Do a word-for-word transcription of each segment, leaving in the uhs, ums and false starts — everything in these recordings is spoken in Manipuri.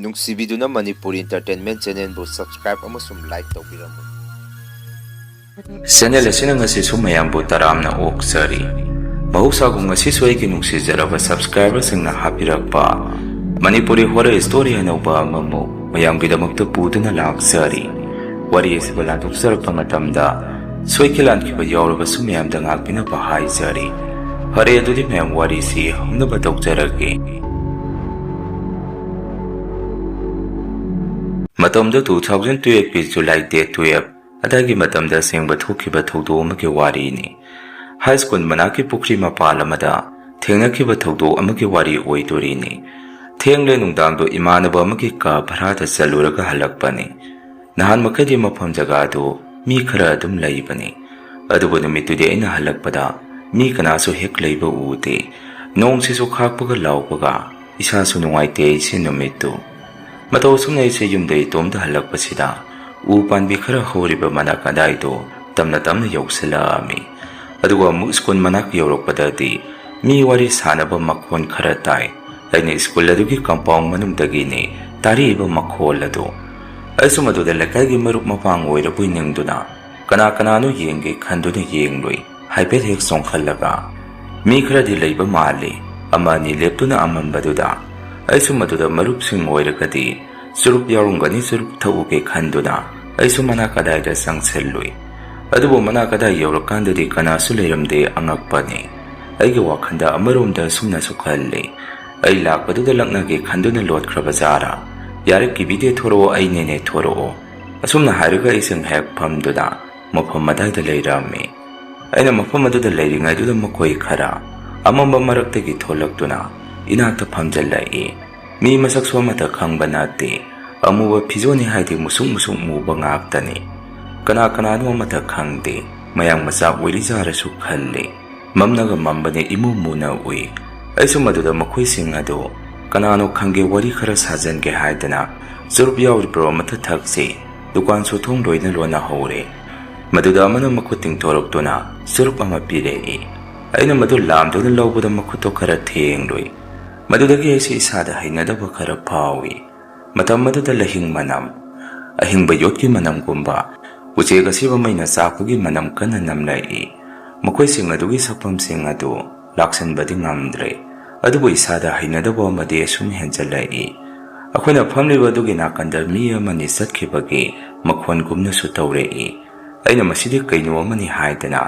ꯅꯨꯡꯁꯤꯕꯤꯗꯨꯅ ꯃꯅꯤꯄꯨꯔꯤ Entertainment Channelꯕꯨ subscribe ꯑꯃꯁꯨꯡ like ꯇꯧꯕꯤꯔꯝꯃꯨ꯫ Channel ꯑꯁꯤꯅ ꯉꯁꯤꯁꯨ ꯃꯌꯥꯝꯕꯨ ꯇꯔꯥꯝꯅ ꯑꯣꯛꯆꯔꯤ꯫ ꯃꯍꯧꯁꯥꯒꯨꯝ ꯉꯁꯤꯁꯨ ꯑꯩꯒꯤ ꯅꯨꯡꯁꯤꯖꯔꯕ subscriberꯁꯤꯡꯅ ꯍꯥꯞꯄꯤꯔꯛꯄ ꯃꯅꯤꯄꯨꯔꯤ horror story ꯑꯅꯧꯕ ꯑꯃꯃꯨꯛ ꯃꯌꯥꯝꯒꯤꯗꯃꯛꯇ ꯄꯨꯗꯨꯅ ꯂꯥꯛꯆꯔꯤ꯫ ꯋꯥꯔꯤ ꯑꯁꯤꯕꯨ ꯂꯥꯟꯊꯣꯛꯆꯔꯛꯄ ꯃꯇꯝꯗ ꯁꯣꯏꯈꯤ ꯂꯥꯟꯈꯤꯕ ꯌꯥꯎꯔꯕꯁꯨ ꯃꯌꯥꯝꯗ ꯉꯥꯛꯄꯤꯅꯕ ꯍꯥꯏꯖꯔꯤ꯫ ꯐꯔꯦ, ꯑꯗꯨꯗꯤ ꯃꯌꯥꯝ ꯋꯥꯔꯤꯁꯤ ꯍꯧꯅꯕ ꯇꯧꯖꯔꯒꯦ꯫ ꯃꯇꯝꯗꯨ two thousand twelveꯀꯤ July date twelve ꯑꯗꯥꯏꯒꯤ ꯃꯇꯝꯗ ꯑꯁꯦꯡꯕ ꯊꯣꯛꯈꯤꯕ ꯊꯧꯗꯣꯛ ꯑꯃꯒꯤ ꯋꯥꯔꯤꯅꯤ꯫ High school ꯃꯅꯥꯛꯀꯤ ꯄꯨꯈ꯭ꯔꯤ ꯃꯄꯥꯜ ꯑꯃꯗ ꯊꯦꯡꯅꯈꯤꯕ ꯊꯧꯗꯣꯛ ꯑꯃꯒꯤ ꯋꯥꯔꯤ ꯑꯣꯏꯗꯣꯔꯤꯅꯤ꯫ ꯊꯦꯡꯂꯦ, ꯅꯨꯡꯗꯥꯡꯗꯣ ꯏꯃꯥꯟꯅꯕ ꯑꯃꯒꯤ ꯀꯥ ꯚꯔꯥꯗ ꯆꯠꯂꯨꯔꯒ ꯍꯜꯂꯛꯄꯅꯤ꯫ ꯅꯍꯥꯟ ꯃꯈꯩꯗꯤ ꯃꯐꯝ ꯖꯒꯥꯗꯨ ꯃꯤ ꯈꯔ ꯑꯗꯨꯝ ꯂꯩꯕꯅꯤ꯫ ꯑꯗꯨꯕꯨ ꯅꯨꯃꯤꯠꯇꯨꯗꯤ ꯑꯩꯅ ꯍꯜꯂꯛꯄꯗ ꯃꯤ ꯀꯅꯥꯁꯨ ꯍꯦꯛ ꯂꯩꯕ ꯎꯗꯦ꯫ ꯅꯣꯡꯁꯤꯁꯨ ꯈꯥꯛꯄꯒ ꯂꯥꯎꯕꯒ ꯏꯁꯥꯁꯨ ꯅꯨꯡꯉꯥꯏꯇꯦ ꯑꯩꯁꯦ ꯅꯨꯃꯤꯠꯇꯨ꯫ ꯃꯇꯧ ꯑꯁꯨꯝꯅ ꯑꯩꯁꯦ ꯌꯨꯝꯗ ꯏꯇꯣꯝꯇ ꯍꯜꯂꯛꯄꯁꯤꯗ ꯎ ꯄꯥꯝꯕꯤ ꯈꯔ ꯍꯧꯔꯤꯕ ꯃꯅꯥꯛ ꯑꯗꯥꯏꯗꯣ ꯇꯞꯅ ꯇꯞꯅ ꯌꯧꯁꯤꯜꯂꯛꯑꯝꯃꯤ꯫ ꯑꯗꯨꯒ ꯑꯃꯨꯛ school ꯃꯅꯥꯛ ꯌꯧꯔꯛꯄꯗꯗꯤ ꯃꯤ ꯋꯥꯔꯤ ꯁꯥꯟꯅꯕ ꯃꯈꯣꯟ ꯈꯔ ꯇꯥꯏ꯫ ꯑꯩꯅ school ꯑꯗꯨꯒꯤ compound ꯃꯅꯨꯡꯗꯒꯤꯅꯤ ꯇꯥꯔꯛꯏꯕ ꯃꯈꯣꯜ ꯑꯗꯨ꯫ ꯑꯩꯁꯨ ꯃꯗꯨꯗ ꯂꯩꯀꯥꯏꯒꯤ ꯃꯔꯨꯞ ꯃꯄꯥꯡ ꯑꯣꯏꯔꯕꯣꯏ ꯅꯤꯡꯗꯨꯅ ꯀꯅꯥ ꯀꯅꯥꯅꯣ ꯌꯦꯡꯒꯦ ꯈꯟꯗꯨꯅ ꯌꯦꯡꯂꯨꯏ꯫ ꯍꯥꯏꯐꯦꯠ ꯍꯦꯛ ꯆꯣꯡꯈꯠꯂꯒ ꯃꯤ ꯈꯔꯗꯤ ꯂꯩꯕ ꯃꯥꯜꯂꯤ꯫ ꯑꯃ ꯑꯅꯤ ꯂꯦꯞꯇꯨꯅ ꯑꯃꯝꯕꯗꯨꯗ ꯑꯩꯁꯨ ꯃꯗꯨꯗ ꯃꯔꯨꯞꯁꯤꯡ ꯑꯣꯏꯔꯒꯗꯤ ꯆꯨꯔꯨꯞ ꯌꯥꯎꯔꯝꯒꯅꯤ, ꯆꯨꯔꯨꯞ ꯊꯛꯎꯒꯦ ꯈꯟꯗꯨꯅ ꯑꯩꯁꯨ ꯃꯅꯥꯛ ꯑꯗꯥꯏꯗ ꯆꯪꯁꯤꯜꯂꯨꯏ꯫ ꯑꯗꯨꯕꯨ ꯃꯅꯥꯛ ꯑꯗꯥꯏ ꯌꯧꯔꯀꯥꯟꯗꯗꯤ ꯀꯅꯥꯁꯨ ꯂꯩꯔꯝꯗꯦ, ꯑꯉꯛꯄꯅꯤ꯫ ꯑꯩꯒꯤ ꯋꯥꯈꯜꯗ ꯑꯃꯔꯣꯝꯗ ꯑꯁꯨꯝꯅꯁꯨ ꯈꯜꯂꯤ, "ꯑꯩ ꯂꯥꯛꯄꯗꯨꯗ ꯂꯛꯅꯒꯦ ꯈꯟꯗꯨꯅ ꯂꯣꯠꯈ꯭ꯔꯕ ꯖꯥꯔꯥ? ꯌꯥꯔꯦ, ꯀꯤꯕꯤꯗꯦ, ꯊꯣꯔꯛꯑꯣ, ꯑꯩꯅꯦꯅꯦ, ꯊꯣꯔꯛꯑꯣ"꯫ ꯑꯁꯨꯝꯅ ꯍꯥꯏꯔꯒ ꯑꯩꯁꯦ ꯉꯥꯏꯍꯥꯛ ꯐꯝꯗꯨꯅ ꯃꯐꯝ ꯑꯗꯥꯏꯗ ꯂꯩꯔꯝꯃꯤ꯫ ꯑꯩꯅ ꯃꯐꯝ ꯑꯗꯨꯗ ꯂꯩꯔꯤꯉꯩꯗꯨꯗ ꯃꯈꯣꯏ ꯈꯔ ꯑꯃꯝꯕ ꯃꯔꯛꯇꯒꯤ ꯊꯣꯛꯂꯛꯇꯨꯅ ꯏꯅꯥꯛꯇ ꯐꯝꯖꯤꯜꯂꯛꯏ꯫ ꯃꯤ ꯃꯁꯛꯁꯨ ꯑꯃꯠꯇ ꯈꯪꯕ ꯅꯠꯇꯦ꯫ ꯑꯃꯨꯕ ꯐꯤꯖꯣꯜꯅꯤ ꯍꯥꯏꯗꯤ ꯃꯨꯁꯨꯛ ꯃꯨꯁꯨꯛ ꯃꯨꯕ ꯉꯥꯛꯇꯅꯤ꯫ ꯀꯅꯥ ꯀꯅꯥꯅꯣ ꯑꯃꯠꯇ ꯈꯪꯗꯦ꯫ ꯃꯌꯥꯡ ꯃꯆꯥ ꯑꯣꯏꯔꯤꯖꯥꯔꯁꯨ ꯈꯜꯂꯤ꯫ ꯃꯝꯅꯒ ꯃꯝꯕꯅꯦ, ꯏꯃꯨ ꯃꯨꯅ ꯎꯏ꯫ ꯑꯩꯁꯨ ꯃꯗꯨꯗ ꯃꯈꯣꯏꯁꯤꯡ ꯑꯗꯨ ꯀꯅꯥꯅꯣ ꯈꯪꯒꯦ, ꯋꯥꯔꯤ ꯈꯔ ꯁꯥꯖꯟꯒꯦ ꯍꯥꯏꯗꯅ ꯆꯨꯔꯨꯞ ꯌꯥꯎꯔꯤꯕ꯭ꯔꯣ ꯑꯃꯠꯇ ꯊꯛꯁꯤ, ꯗꯨꯀꯥꯟꯁꯨ ꯊꯣꯡ ꯂꯣꯏꯅ ꯂꯣꯟꯅꯍꯧꯔꯦ꯫ ꯃꯗꯨꯗ ꯑꯃꯅ ꯃꯈꯨꯠ ꯇꯤꯡꯊꯣꯔꯛꯇꯨꯅ ꯆꯨꯔꯨꯞ ꯑꯃ ꯄꯤꯔꯛꯏ꯫ ꯑꯩꯅ ꯃꯗꯨ ꯂꯥꯝꯗꯨꯅ ꯂꯧꯕꯗ ꯃꯈꯨꯠꯇꯣ ꯈꯔ ꯊꯦꯡꯂꯨꯏ꯫ ꯃꯗꯨꯗꯒꯤ ꯑꯩꯁꯦ ꯏꯁꯥꯗ ꯍꯩꯅꯗꯕ ꯈꯔ ꯐꯥꯎꯏ꯫ ꯃꯇꯝ ꯑꯗꯨꯗ ꯂꯍꯤꯡ ꯃꯅꯝ, ꯑꯍꯤꯡꯕ ꯌꯣꯠꯀꯤ ꯃꯅꯝꯒꯨꯝꯕ, ꯎꯆꯦꯛ ꯑꯁꯤꯕ ꯃꯩꯅ ꯆꯥꯛꯄꯒꯤ ꯃꯅꯝ ꯀꯟꯅ ꯅꯝꯂꯛꯏ꯫ ꯃꯈꯣꯏꯁꯤꯡ ꯑꯗꯨꯒꯤ ꯁꯛꯐꯝꯁꯤꯡ ꯑꯗꯨ ꯂꯥꯛꯁꯟꯕꯗꯤ ꯉꯝꯗ꯭ꯔꯦ, ꯑꯗꯨꯕꯨ ꯏꯁꯥꯗ ꯍꯩꯅꯗꯕ ꯑꯃꯗꯤ ꯑꯁꯨꯝ ꯍꯦꯟꯖꯜꯂꯛꯏ꯫ ꯑꯩꯈꯣꯏꯅ ꯐꯝꯂꯤꯕ ꯑꯗꯨꯒꯤ ꯅꯥꯀꯟꯗ ꯃꯤ ꯑꯃꯅꯤ ꯆꯠꯈꯤꯕꯒꯤ ꯃꯈꯣꯟꯒꯨꯝꯅꯁꯨ ꯇꯧꯔꯛꯏ꯫ ꯑꯩꯅ ꯃꯁꯤꯗꯤ ꯀꯩꯅꯣ ꯑꯃꯅꯤ ꯍꯥꯏꯗꯅ,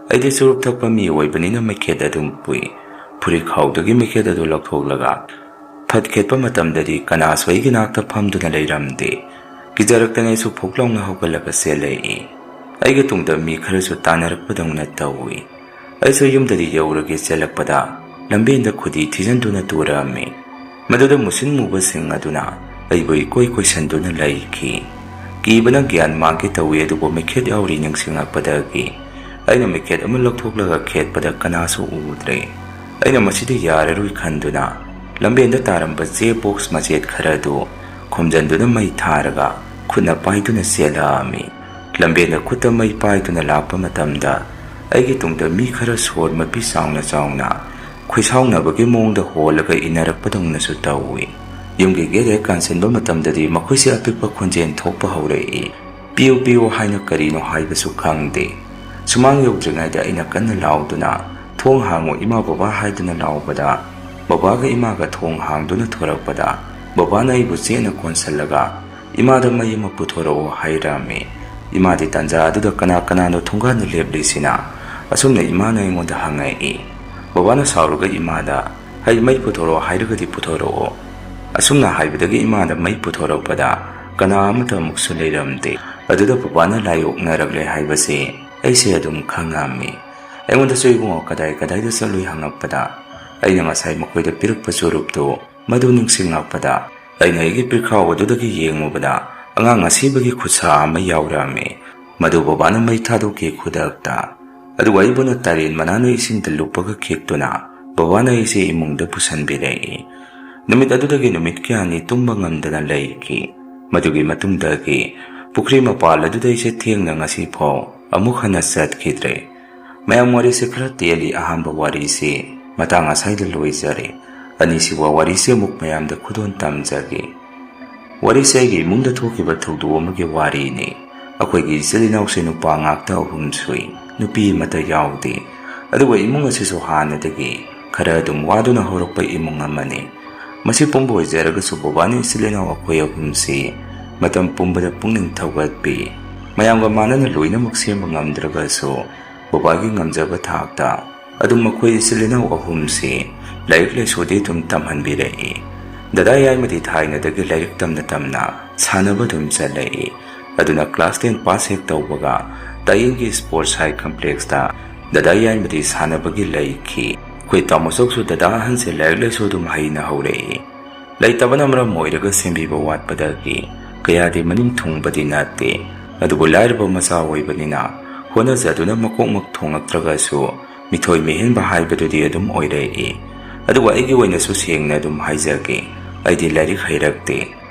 ꯑꯩꯗꯤ ꯆꯨꯔꯨꯞ ꯊꯛꯄ ꯃꯤ ꯑꯣꯏꯕꯅꯤꯅ ꯃꯩꯈꯦꯠ ꯑꯗꯨꯝ ꯄꯨꯏ꯫ ꯐꯨꯔꯤꯠꯈꯥꯎꯗꯒꯤ ꯃꯩꯈꯦꯠ ꯑꯗꯨ ꯂꯧꯊꯣꯛꯂꯒ ꯐꯠ ꯈꯦꯠꯄ ꯃꯇꯝꯗꯗꯤ ꯀꯅꯥꯁꯨ ꯑꯩꯒꯤ ꯅꯥꯛꯇ ꯐꯝꯗꯨꯅ ꯂꯩꯔꯝꯗꯦ꯫ ꯀꯤꯖꯔꯛꯇꯅ ꯑꯩꯁꯨ ꯐꯨꯛ ꯂꯥꯎꯅ ꯍꯧꯒꯠꯂꯒ ꯆꯦꯜꯂꯛꯏ꯫ ꯑꯩꯒꯤ ꯇꯨꯡꯗ ꯃꯤ ꯈꯔꯁꯨ ꯇꯥꯟꯅꯔꯛꯄꯗꯧꯅ ꯇꯧꯏ꯫ ꯑꯩꯁꯨ ꯌꯨꯝꯗꯗꯤ ꯌꯧꯔꯒꯦ ꯆꯦꯜꯂꯛꯄꯗ ꯂꯝꯕꯦꯟꯗ ꯈꯨꯗꯤ ꯊꯤꯖꯤꯟꯗꯨꯅ ꯇꯨꯔꯛꯑꯝꯃꯤ꯫ ꯃꯗꯨꯗ ꯃꯨꯁꯤꯟ ꯃꯨꯕꯁꯤꯡ ꯑꯗꯨꯅ ꯑꯩꯕꯨ ꯏꯀꯣꯏ ꯀꯣꯏꯁꯟꯗꯨꯅ ꯂꯩꯈꯤ꯫ ꯀꯤꯕꯅ ꯒ꯭ꯌꯥꯟ ꯃꯥꯡꯒꯦ ꯇꯧꯏ, ꯑꯗꯨꯕꯨ ꯃꯩꯈꯦꯠ ꯌꯥꯎꯔꯤ ꯅꯤꯡꯁꯤꯡꯂꯛꯄꯗꯒꯤ ꯑꯩꯅ ꯃꯩꯈꯦꯠ ꯑꯃ ꯂꯧꯊꯣꯛꯂꯒ ꯈꯦꯠꯄꯗ ꯀꯅꯥꯁꯨ ꯎꯗ꯭ꯔꯦ꯫ ꯑꯩꯅ ꯃꯁꯤꯗꯤ ꯌꯥꯔꯔꯣꯏ ꯈꯟꯗꯨꯅ ꯂꯝꯕꯦꯟꯗ ꯇꯥꯔꯝꯕ ꯆꯦ ꯕꯣꯛꯁ ꯃꯆꯦꯠ ꯈꯔ ꯑꯗꯨ ꯈꯣꯝꯖꯤꯟꯗꯨꯅ ꯃꯩ ꯊꯥꯔꯒ ꯈꯨꯠꯅ ꯄꯥꯏꯗꯨꯅ ꯆꯦꯜꯂꯛꯑꯝꯃꯤ꯫ ꯂꯝꯕꯦꯟꯗ ꯈꯨꯠꯇ ꯃꯩ ꯄꯥꯏꯗꯨꯅ ꯂꯥꯛꯄ ꯃꯇꯝꯗ ꯑꯩꯒꯤ ꯇꯨꯡꯗ ꯃꯤ ꯈꯔ ꯁꯣꯔ ꯃꯄꯤ ꯆꯥꯎꯅ ꯆꯥꯎꯅ ꯈꯣꯏꯁꯥꯎꯅꯕꯒꯤ ꯃꯑꯣꯡꯗ ꯍꯣꯜꯂꯒ ꯏꯟꯅꯔꯛꯄꯗꯧꯅꯁꯨ ꯇꯧꯏ꯫ ꯌꯨꯝꯒꯤ ꯒꯦꯠ ꯍꯦꯛ ꯀꯥꯟꯁꯤꯟꯕ ꯃꯇꯝꯗꯗꯤ ꯃꯈꯣꯏꯁꯦ ꯑꯄꯤꯛꯄ ꯈꯣꯟꯖꯦꯜ ꯊꯣꯛꯄ ꯍꯧꯔꯛꯏ꯫ "ꯄꯤꯌꯨ, ꯄꯤꯌꯨ" ꯍꯥꯏꯅ ꯀꯔꯤꯅꯣ ꯍꯥꯏꯕꯁꯨ ꯈꯪꯗꯦ꯫ ꯁꯨꯃꯥꯡ ꯌꯧꯗ꯭ꯔꯤꯉꯩꯗ ꯑꯩꯅ ꯀꯟꯅ ꯂꯥꯎꯗꯨꯅ, "ꯊꯣꯡ ꯍꯥꯡꯉꯨ ꯏꯃꯥ, ꯕꯕꯥ" ꯍꯥꯏꯗꯨꯅ ꯂꯥꯎꯕꯗ, ꯕꯕꯥꯒ ꯏꯃꯥꯒ ꯊꯣꯡ ꯍꯥꯡꯗꯨꯅ ꯊꯣꯔꯛꯄꯗ, ꯕꯕꯥꯅ ꯑꯩꯕꯨ ꯆꯦꯠꯅ ꯀꯣꯟꯁꯤꯜꯂꯒ, "ꯏꯃꯥꯗ ꯃꯩ ꯑꯃ ꯄꯨꯊꯣꯔꯛꯑꯣ" ꯍꯥꯏꯔꯝꯃꯤ꯫ ꯏꯃꯥꯗꯤ ꯇꯥꯟꯖꯥ ꯑꯗꯨꯗ ꯀꯅꯥ ꯀꯅꯥꯅꯣ ꯊꯣꯡꯒꯥꯟꯗ ꯂꯦꯞꯂꯤꯁꯤꯅ? ꯑꯁꯨꯝꯅ ꯏꯃꯥꯅ ꯑꯩꯉꯣꯟꯗ ꯍꯪꯉꯛꯏ꯫ ꯕꯕꯥꯅ ꯁꯥꯎꯔꯒ ꯏꯃꯥꯗ, "ꯍꯩ, ꯃꯩ ꯄꯨꯊꯣꯔꯛꯑꯣ ꯍꯥꯏꯔꯒꯗꯤ ꯄꯨꯊꯣꯔꯛꯑꯣ"꯫ ꯑꯁꯨꯝꯅ ꯍꯥꯏꯕꯗꯒꯤ ꯏꯃꯥꯗ ꯃꯩ ꯄꯨꯊꯣꯔꯛꯄꯗ ꯀꯅꯥ ꯑꯃꯠꯇ ꯑꯃꯨꯛꯁꯨ ꯂꯩꯔꯝꯗꯦ꯫ ꯑꯗꯨꯗ ꯕꯕꯥꯅ ꯂꯥꯏ ꯑꯣꯛꯅꯔꯛꯂꯦ ꯍꯥꯏꯕꯁꯦ ꯑꯩꯁꯦ ꯑꯗꯨꯝ ꯈꯪꯉꯝꯃꯤ꯫ ꯑꯩꯉꯣꯟꯗꯁꯨ "ꯏꯕꯨꯡꯉꯣ, ꯀꯗꯥꯏ ꯀꯗꯥꯏꯗ ꯆꯠꯂꯨꯏ?" ꯍꯪꯉꯛꯄꯗ, ꯑꯩꯅ ꯉꯁꯥꯏ ꯃꯈꯣꯏꯗ ꯄꯤꯔꯛꯄ ꯆꯨꯔꯨꯞꯇꯨ ꯃꯗꯨ ꯅꯤꯡꯁꯤꯡꯂꯛꯄꯗ, ꯑꯩꯅ ꯑꯩꯒꯤ ꯄꯤꯔꯈꯥꯎ ꯑꯗꯨꯗꯒꯤ ꯌꯦꯡꯂꯨꯕꯗ ꯑꯉꯥꯡ ꯑꯁꯤꯕꯒꯤ ꯈꯨꯠꯁꯥ ꯑꯃ ꯌꯥꯎꯔꯝꯃꯤ꯫ ꯃꯗꯨ ꯕꯕꯥꯅ ꯃꯩ ꯊꯥꯗꯣꯛꯈꯤ ꯈꯨꯗꯛꯇ꯫ ꯑꯗꯨꯒ ꯑꯩꯕꯨꯅ ꯇꯔꯦꯟ ꯃꯅꯥꯅ ꯏꯁꯤꯡꯗ ꯂꯨꯞꯄꯒ ꯈꯤꯛꯇꯨꯅ ꯕꯕꯥꯅ ꯑꯩꯁꯦ ꯏꯃꯨꯡꯗ ꯄꯨꯁꯟꯕꯤꯔꯛꯏ꯫ ꯅꯨꯃꯤꯠ ꯑꯗꯨꯗꯒꯤ ꯅꯨꯃꯤꯠ ꯀꯌꯥꯅꯤ ꯇꯨꯝꯕ ꯉꯝꯗꯅ ꯂꯩꯈꯤ꯫ ꯃꯗꯨꯒꯤ ꯃꯇꯨꯡꯗꯒꯤ ꯄꯨꯈ꯭ꯔꯤ ꯃꯄꯥꯜ ꯑꯗꯨꯗ ꯑꯩꯁꯦ ꯊꯦꯡꯅ ꯉꯁꯤ ꯐꯥꯎ ꯑꯃꯨꯛ ꯍꯟꯅ ꯆꯠꯈꯤꯗ꯭ꯔꯦ꯫ ꯃꯌꯥꯝ, ꯋꯥꯔꯤꯁꯦ ꯈꯔ ꯇꯦꯜꯂꯤ꯫ ꯑꯍꯥꯟꯕ ꯋꯥꯔꯤꯁꯦ ꯃꯇꯥꯡ ꯑꯁꯥꯏꯗ ꯂꯣꯏꯖꯔꯦ꯫ ꯑꯅꯤꯁꯨꯕ ꯋꯥꯔꯤꯁꯦ ꯑꯃꯨꯛ ꯃꯌꯥꯝꯗ ꯈꯨꯗꯣꯜ ꯇꯝꯖꯒꯦ꯫ ꯋꯥꯔꯤꯁꯦ ꯑꯩꯒꯤ ꯏꯃꯨꯡꯗ ꯊꯣꯛꯈꯤꯕ ꯊꯧꯗꯣꯛ ꯑꯃꯒꯤ ꯋꯥꯔꯤꯅꯤ꯫ ꯑꯩꯈꯣꯏꯒꯤ ꯏꯆꯤꯜ ꯏꯅꯥꯎꯁꯦ ꯅꯨꯄꯥ ꯉꯥꯛꯇ ꯑꯍꯨꯝ ꯁꯨꯏ, ꯅꯨꯄꯤ ꯑꯃꯠꯇ ꯌꯥꯎꯗꯦ꯫ ꯑꯗꯨꯒ ꯏꯃꯨꯡ ꯑꯁꯤꯁꯨ ꯍꯥꯟꯅꯗꯒꯤ ꯈꯔ ꯑꯗꯨꯝ ꯋꯥꯗꯨꯅ ꯍꯧꯔꯛꯄ ꯏꯃꯨꯡ ꯑꯃꯅꯤ꯫ ꯃꯁꯤ ꯄꯨꯝꯕ ꯑꯣꯏꯖꯔꯒꯁꯨ ꯕꯕꯥꯅ ꯏꯆꯤꯜ ꯏꯅꯥꯎ ꯑꯩꯈꯣꯏ ꯑꯍꯨꯝꯁꯤ ꯃꯇꯝ ꯄꯨꯝꯕꯗ ꯄꯨꯛꯅꯤꯡ ꯊꯧꯒꯠꯄꯤ꯫ ꯃꯌꯥꯝꯒ ꯃꯥꯟꯅꯅ ꯂꯣꯏꯅꯃꯛ ꯁꯦꯝꯕ ꯉꯝꯗ꯭ꯔꯒꯁꯨ, ꯕꯕꯥꯒꯤ ꯉꯝꯖꯕ ꯊꯥꯛꯇ ꯑꯗꯨꯝ ꯃꯈꯣꯏ ꯏꯆꯤꯜ ꯏꯅꯥꯎ ꯑꯍꯨꯝꯁꯤ ꯂꯥꯏꯔꯤꯛ ꯂꯥꯏꯁꯨꯗꯤ ꯑꯗꯨꯝ ꯇꯝꯍꯟꯕꯤꯔꯛꯏ꯫ ꯗꯗꯥ ꯌꯥꯏꯃꯗꯤ ꯊꯥꯏꯅꯗꯒꯤ ꯂꯥꯏꯔꯤꯛ ꯇꯝꯅ ꯇꯝꯅ ꯁꯥꯟꯅꯕ ꯑꯗꯨꯝ ꯆꯠꯂꯛꯏ꯫ ꯑꯗꯨꯅ class ten pass ꯍꯦꯛ ꯇꯧꯕꯒ ꯇꯥꯌꯦꯟꯒꯤ sports high complexꯇ ꯗꯗꯥ ꯌꯥꯏꯃꯗꯤ ꯁꯥꯟꯅꯕꯒꯤ ꯂꯩꯈꯤ꯫ ꯑꯩꯈꯣꯏ ꯇꯥꯃꯣ ꯆꯧꯁꯨ ꯗꯗꯥ ꯑꯍꯟꯁꯦ ꯂꯥꯏꯔꯤꯛ ꯂꯥꯏꯁꯨ ꯑꯗꯨꯝ ꯍꯩꯅ ꯍꯧꯔꯛꯏ꯫ ꯂꯩꯇꯕꯅ ꯃꯔꯝ ꯑꯣꯏꯔꯒ ꯁꯦꯝꯕꯤꯕ ꯋꯥꯠꯄꯗꯒꯤ ꯀꯌꯥꯗꯤ ꯃꯅꯤꯡ ꯊꯨꯡꯕꯗꯤ ꯅꯠꯇꯦ, ꯑꯗꯨꯕꯨ ꯂꯥꯏꯔꯕ ꯃꯆꯥ ꯑꯣꯏꯕꯅꯤꯅ ꯍꯣꯠꯅꯖꯗꯨꯅ ꯃꯀꯣꯛꯃꯛ ꯊꯣꯡꯂꯛꯇ꯭ꯔꯒꯁꯨ ꯃꯤꯊꯣꯏ ꯃꯤꯍꯦꯟꯕ ꯍꯥꯏꯕꯗꯨꯗꯤ ꯑꯗꯨꯝ ꯑꯣꯏꯔꯛꯏ꯫ ꯑꯗꯨꯒ ꯑꯩꯒꯤ ꯑꯣꯏꯅꯁꯨ ꯁꯦꯡꯅ ꯑꯗꯨꯝ ꯍꯥꯏꯖꯒꯦ, ꯑꯩꯗꯤ ꯂꯥꯏꯔꯤꯛ ꯍꯩꯔꯛꯇꯦ꯫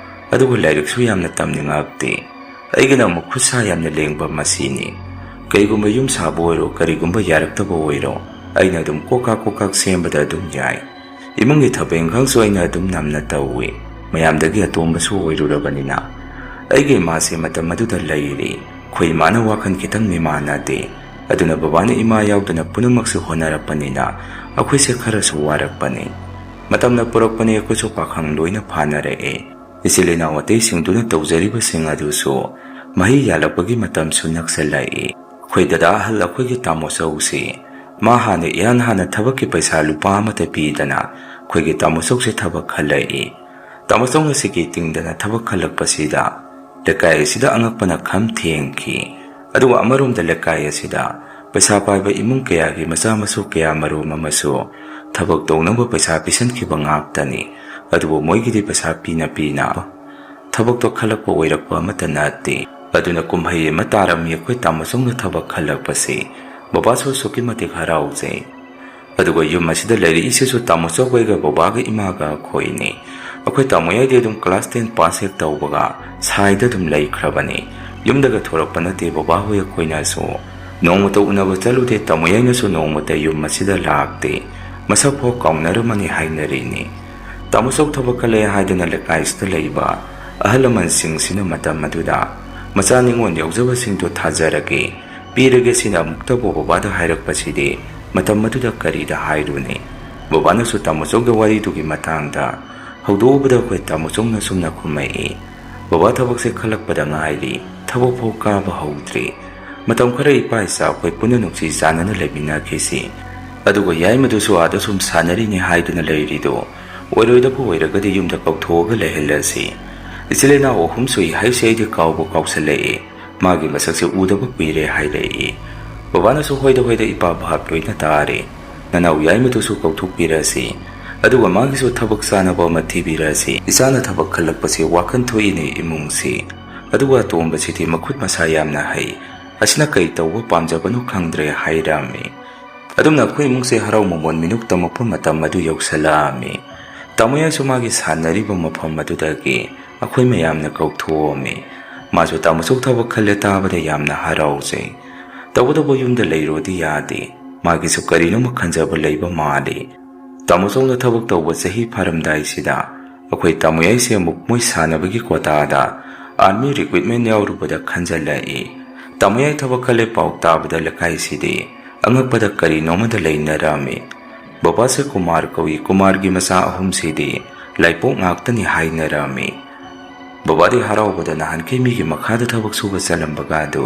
ꯑꯗꯨꯒ ꯂꯥꯏꯔꯤꯛꯁꯨ ꯌꯥꯝꯅ ꯇꯝꯅꯤꯡꯉꯛꯇꯦ꯫ ꯑꯩꯒꯤꯅ ꯑꯃꯨꯛ ꯈꯨꯠ ꯁꯥ ꯌꯥꯝꯅ ꯂꯦꯡꯕ ꯃꯁꯤꯅꯤ꯫ ꯀꯔꯤꯒꯨꯝꯕ ꯌꯨꯝ ꯁꯥꯕ ꯑꯣꯏꯔꯣ, ꯀꯔꯤꯒꯨꯝꯕ ꯌꯥꯔꯛꯇꯕ ꯑꯣꯏꯔꯣ, ꯑꯩꯅ ꯑꯗꯨꯝ ꯀꯣꯛꯀꯥꯛ ꯀꯣꯛꯀꯥꯛ ꯁꯦꯝꯕꯗ ꯑꯗꯨꯝ ꯌꯥꯏ꯫ ꯏꯃꯨꯡꯒꯤ ꯊꯕꯛ ꯏꯪꯈꯥꯡꯁꯨ ꯑꯩꯅ ꯑꯗꯨꯝ ꯅꯝꯅ ꯇꯧꯏ꯫ ꯃꯌꯥꯝꯗꯒꯤ ꯑꯇꯣꯝꯕꯁꯨ ꯑꯣꯏꯔꯨꯔꯕꯅꯤꯅ꯫ ꯑꯩꯒꯤ ꯏꯃꯥꯁꯦ ꯃꯇꯝ ꯑꯗꯨꯗ ꯂꯩꯔꯤ꯫ ꯑꯩꯈꯣꯏ ꯏꯃꯥꯅ ꯋꯥꯈꯜ ꯈꯤꯇꯪ ꯃꯤꯃꯥꯟꯅꯗꯦ꯫ ꯑꯗꯨꯅ ꯕꯕꯥꯅ ꯏꯃꯥ ꯌꯥꯎꯗꯅ ꯄꯨꯝꯅꯃꯛꯁꯦ ꯍꯣꯠꯅꯔꯛꯄꯅꯤꯅ ꯑꯩꯈꯣꯏꯁꯦ ꯈꯔꯁꯨ ꯋꯥꯔꯛꯄꯅꯤ꯫ ꯃꯇꯝꯅ ꯄꯨꯔꯛꯄꯅꯤ, ꯑꯩꯈꯣꯏꯁꯨ ꯄꯥꯈꯪ ꯂꯣꯏꯅ ꯐꯥꯅꯔꯛꯑꯦ꯫ ꯏꯆꯤꯜ ꯏꯅꯥꯎ ꯑꯇꯩꯁꯤꯡꯗꯨꯅ ꯇꯧꯖꯔꯤꯕꯁꯤꯡ ꯑꯗꯨꯁꯨ ꯃꯍꯩ ꯌꯥꯜꯂꯛꯄꯒꯤ ꯃꯇꯝꯁꯨ ꯅꯛꯁꯜꯂꯛꯏ꯫ ꯑꯩꯈꯣꯏ ꯗꯗꯥ ꯑꯍꯜ ꯑꯩꯈꯣꯏꯒꯤ ꯇꯥꯃꯣ ꯆꯧꯁꯤ ꯃꯥ ꯍꯥꯟꯅ ꯏꯍꯥꯟ ꯍꯥꯟꯅ ꯊꯕꯛꯀꯤ ꯄꯩꯁꯥ ꯂꯨꯄꯥ ꯑꯃꯠꯇ ꯄꯤꯗꯅ ꯑꯩꯈꯣꯏꯒꯤ ꯇꯥꯃꯣ ꯆꯧꯁꯦ ꯊꯕꯛ ꯈꯜꯂꯛꯏ꯫ ꯇꯥꯃꯣ ꯆꯧꯅ ꯁꯤꯀꯤ ꯇꯤꯡꯗꯅ ꯊꯕꯛ ꯈꯜꯂꯛꯄꯁꯤꯗ ꯂꯩꯀꯥꯏ ꯑꯁꯤꯗ ꯑꯉꯛꯄꯅ ꯈꯝ ꯊꯦꯡꯈꯤ꯫ ꯑꯗꯨꯒ ꯑꯃꯔꯣꯝꯗ ꯂꯩꯀꯥꯏ ꯑꯁꯤꯗ ꯄꯩꯁꯥ ꯄꯥꯏꯕ ꯏꯃꯨꯡ ꯀꯌꯥꯒꯤ ꯃꯆꯥ ꯃꯁꯨ ꯀꯌꯥ ꯃꯔꯨꯝ ꯑꯃꯁꯨ ꯊꯕꯛ ꯇꯧꯅꯕ ꯄꯩꯁꯥ ꯄꯤꯁꯤꯟꯈꯤꯕ ꯉꯥꯛꯇꯅꯤ꯫ ꯑꯗꯨꯕꯨ ꯃꯣꯏꯒꯤꯗꯤ ꯄꯩꯁꯥ ꯄꯤꯅ ꯄꯤꯅ ꯊꯕꯛꯇꯣ ꯈꯜꯂꯛꯄ ꯑꯣꯏꯔꯛꯄ ꯑꯃꯠꯇ ꯅꯠꯇꯦ꯫ ꯑꯗꯨꯅ ꯀꯨꯝꯍꯩ ꯑꯃ ꯇꯥꯔꯝꯃꯤ ꯑꯩꯈꯣꯏ ꯇꯥꯃꯣ ꯆꯧꯅ ꯊꯕꯛ ꯈꯜꯂꯛꯄꯁꯤ꯫ ꯕꯕꯥꯁꯨ ꯑꯁꯨꯛꯀꯤ ꯃꯇꯤꯛ ꯍꯔꯥꯎꯖꯩ꯫ ꯑꯗꯨꯒ ꯌꯨꯝ ꯑꯁꯤꯗ ꯂꯩꯔꯛꯏꯁꯤꯁꯨ ꯇꯥꯃꯣ ꯆꯧꯒꯩꯒ ꯕꯕꯥꯒ ꯏꯃꯥꯒ ꯑꯩꯈꯣꯏꯅꯤ꯫ ꯑꯩꯈꯣꯏ ꯇꯥꯃꯣ ꯌꯥꯏꯗꯤ ꯑꯗꯨꯝ class ten pass ꯍꯦꯛ ꯇꯧꯕꯒ ꯁꯥꯏꯗ ꯑꯗꯨꯝ ꯂꯩꯈ꯭ꯔꯕꯅꯤ꯫ ꯌꯨꯝꯗꯒ ꯊꯣꯔꯛꯄ ꯅꯠꯇꯦ ꯕꯕꯥ ꯍꯣꯏ ꯑꯩꯈꯣꯏꯅꯁꯨ꯫ ꯅꯣꯡꯃꯇ ꯎꯅꯕ ꯆꯠꯂꯨꯗꯦ, ꯇꯥꯃꯣ ꯌꯥꯏꯅꯁꯨ ꯅꯣꯡꯃꯇ ꯌꯨꯝ ꯑꯁꯤꯗ ꯂꯥꯛꯇꯦ꯫ ꯃꯁꯛ ꯐꯥꯎ ꯀꯥꯎꯅꯔꯝꯃꯅꯤ ꯍꯥꯏꯅꯔꯤꯅꯤ꯫ ꯇꯥꯃꯣ ꯆꯧ ꯊꯕꯛ ꯈꯜꯂꯦ ꯍꯥꯏꯗꯅ ꯂꯩꯀꯥꯏꯁꯤꯗ ꯂꯩꯕ ꯑꯍꯜ ꯂꯃꯟꯁꯤꯡꯁꯤꯅ ꯃꯇꯝ ꯑꯗꯨꯗ ꯃꯆꯥ ꯅꯤꯉꯣꯜ ꯌꯥꯎꯖꯕꯁꯤꯡꯗꯨ ꯊꯥꯖꯔꯒꯦ, ꯄꯤꯔꯒꯦ ꯁꯤꯅ ꯑꯃꯨꯛꯇꯕꯨ ꯕꯕꯥꯗ ꯍꯥꯏꯔꯛꯄꯁꯤꯗꯤ ꯃꯇꯝ ꯑꯗꯨꯗ ꯀꯔꯤꯗ ꯍꯥꯏꯔꯨꯅꯤ? ꯕꯕꯥꯅꯁꯨ ꯇꯥꯃꯣꯆꯧꯒꯤ ꯋꯥꯔꯤꯗꯨꯒꯤ ꯃꯇꯥꯡꯗ ꯍꯧꯗꯣꯛꯎꯕꯗ ꯑꯩꯈꯣꯏ ꯇꯥꯃꯣꯆꯧꯅ ꯁꯨꯝꯅ ꯈꯨꯝꯃꯛꯏ, "ꯕꯕꯥ, ꯊꯕꯛꯁꯦ ꯈꯜꯂꯛꯄꯗ ꯉꯥꯏꯔꯤ, ꯊꯕꯛ ꯐꯥꯎ ꯀꯥꯕ ꯍꯧꯗ꯭ꯔꯤ꯫ ꯃꯇꯝ ꯈꯔ ꯏꯄꯥ ꯏꯆꯥ ꯑꯩꯈꯣꯏ ꯄꯨꯟꯅ ꯅꯨꯡꯁꯤ ꯆꯥꯟꯅꯅ ꯂꯩꯃꯤꯟꯅꯈꯤꯁꯤ꯫ ꯑꯗꯨꯒ ꯌꯥꯏꯃꯗꯨꯁꯨ ꯑꯥꯗ ꯁꯨꯝ ꯁꯥꯟꯅꯔꯤꯅꯤ ꯍꯥꯏꯗꯨꯅ ꯂꯩꯔꯤꯗꯣ ꯑꯣꯏꯔꯣꯏꯗꯕ ꯑꯣꯏꯔꯒꯗꯤ ꯌꯨꯝꯗ ꯀꯧꯊꯣꯛꯑꯒ ꯂꯩꯍꯜꯂꯁꯤ꯫ ꯏꯆꯤꯜ ꯏꯅꯥꯎ ꯑꯍꯨꯝ ꯁꯨꯏ ꯍꯥꯏꯁꯦ ꯑꯩꯗꯤ ꯀꯥꯎꯕꯨ ꯀꯥꯎꯁꯜꯂꯛꯑꯦ꯫ ꯃꯥꯒꯤ ꯃꯁꯛꯁꯦ ꯎꯗꯕ ꯀꯨꯏꯔꯦ" ꯍꯥꯏꯔꯛꯏ꯫ ꯕꯕꯥꯅꯁꯨ "ꯍꯣꯏꯗ ꯍꯣꯏꯗ ꯏꯄꯥ, ꯚꯥꯞ ꯂꯣꯏꯅ ꯇꯥꯔꯦ꯫ ꯅꯅꯥꯎ ꯌꯥꯏꯃꯗꯨꯁꯨ ꯀꯧꯊꯣꯛꯄꯤꯔꯁꯤ꯫ ꯑꯗꯨꯒ ꯃꯥꯒꯤꯁꯨ ꯊꯕꯛ ꯆꯥꯅꯕ ꯑꯃ ꯊꯤꯕꯤꯔꯁꯤ꯫ ꯏꯆꯥꯅ ꯊꯕꯛ ꯈꯜꯂꯛꯄꯁꯦ ꯋꯥꯈꯜ ꯊꯣꯛꯏꯅꯦ ꯏꯃꯨꯡꯁꯤ꯫ ꯑꯗꯨꯒ ꯑꯇꯣꯝꯕꯁꯤꯗꯤ ꯃꯈꯨꯠ ꯃꯁꯥ ꯌꯥꯝꯅ ꯍꯩ꯫ ꯑꯁꯤꯅ ꯀꯩ ꯇꯧꯕ ꯄꯥꯝꯖꯕꯅꯣ ꯈꯪꯗ꯭ꯔꯦ" ꯍꯥꯏꯔꯝꯃꯤ꯫ ꯑꯗꯨꯝꯅ ꯑꯩꯈꯣꯏ ꯏꯃꯨꯡꯁꯦ ꯍꯔꯥꯎ ꯃꯃꯣꯟ ꯃꯤꯅꯣꯛ ꯇꯝꯃꯛꯄ ꯃꯇꯝ ꯑꯗꯨ ꯌꯧꯁꯜꯂꯛꯑꯝꯃꯤ꯫ ꯇꯥꯃꯣ ꯌꯥꯏꯁꯨ ꯃꯥꯒꯤ ꯁꯥꯟꯅꯔꯤꯕ ꯃꯐꯝ ꯑꯗꯨꯗꯒꯤ ꯑꯩꯈꯣꯏ ꯃꯌꯥꯝꯅ ꯀꯧꯊꯣꯛꯑꯝꯃꯤ꯫ ꯃꯥꯁꯨ ꯇꯥꯃꯣꯆꯧ ꯊꯕꯛ ꯈꯜꯂꯦ ꯇꯥꯕꯗ ꯌꯥꯝꯅ ꯍꯔꯥꯎꯖꯩ꯫ ꯇꯧꯕꯇꯕꯨ ꯌꯨꯝꯗ ꯂꯩꯔꯣꯗꯤ ꯌꯥꯗꯦ꯫ ꯃꯥꯒꯤꯁꯨ ꯀꯔꯤꯅꯣꯃ ꯈꯟꯖꯕ ꯂꯩꯕ ꯃꯥꯜꯂꯤ꯫ ꯇꯥꯃꯣꯆꯧꯅ ꯊꯕꯛ ꯇꯧꯕ ꯆꯍꯤ ꯐꯥꯔꯝꯗꯥꯏꯁꯤꯗ ꯑꯩꯈꯣꯏ ꯇꯥꯃꯣ ꯌꯥꯏꯁꯦ ꯑꯃꯨꯛ ꯃꯣꯏ ꯁꯥꯟꯅꯕꯒꯤ ꯀꯣꯇꯥꯗ army recruitment ꯌꯥꯎꯔꯨꯕꯗ ꯈꯟꯖꯜꯂꯛꯏ꯫ ꯇꯥꯃꯣ ꯌꯥꯏ ꯊꯕꯛ ꯈꯜꯂꯦ ꯄꯥꯎ ꯇꯥꯕꯗ ꯂꯩꯀꯥꯏꯁꯤꯗꯤ ꯑꯉꯛꯄꯗ ꯀꯔꯤꯅꯣꯃꯗ ꯂꯩꯅꯔꯝꯃꯤ꯫ ꯕꯕꯥꯁꯦ ꯀꯨꯃꯥꯔ ꯀꯧꯏ, ꯀꯨꯃꯥꯔꯒꯤ ꯃꯆꯥ ꯑꯍꯨꯝꯁꯤꯗꯤ ꯂꯥꯏꯄꯣꯛ ꯉꯥꯛꯇꯅꯤ ꯍꯥꯏꯅꯔꯝꯃꯤ꯫ ꯕꯕꯥꯗꯤ ꯍꯔꯥꯎꯕꯗ ꯅꯍꯥꯟꯈꯩ ꯃꯤꯒꯤ ꯃꯈꯥꯗ ꯊꯕꯛ ꯁꯨꯕ ꯆꯠꯂꯝꯕꯒ ꯑꯗꯨ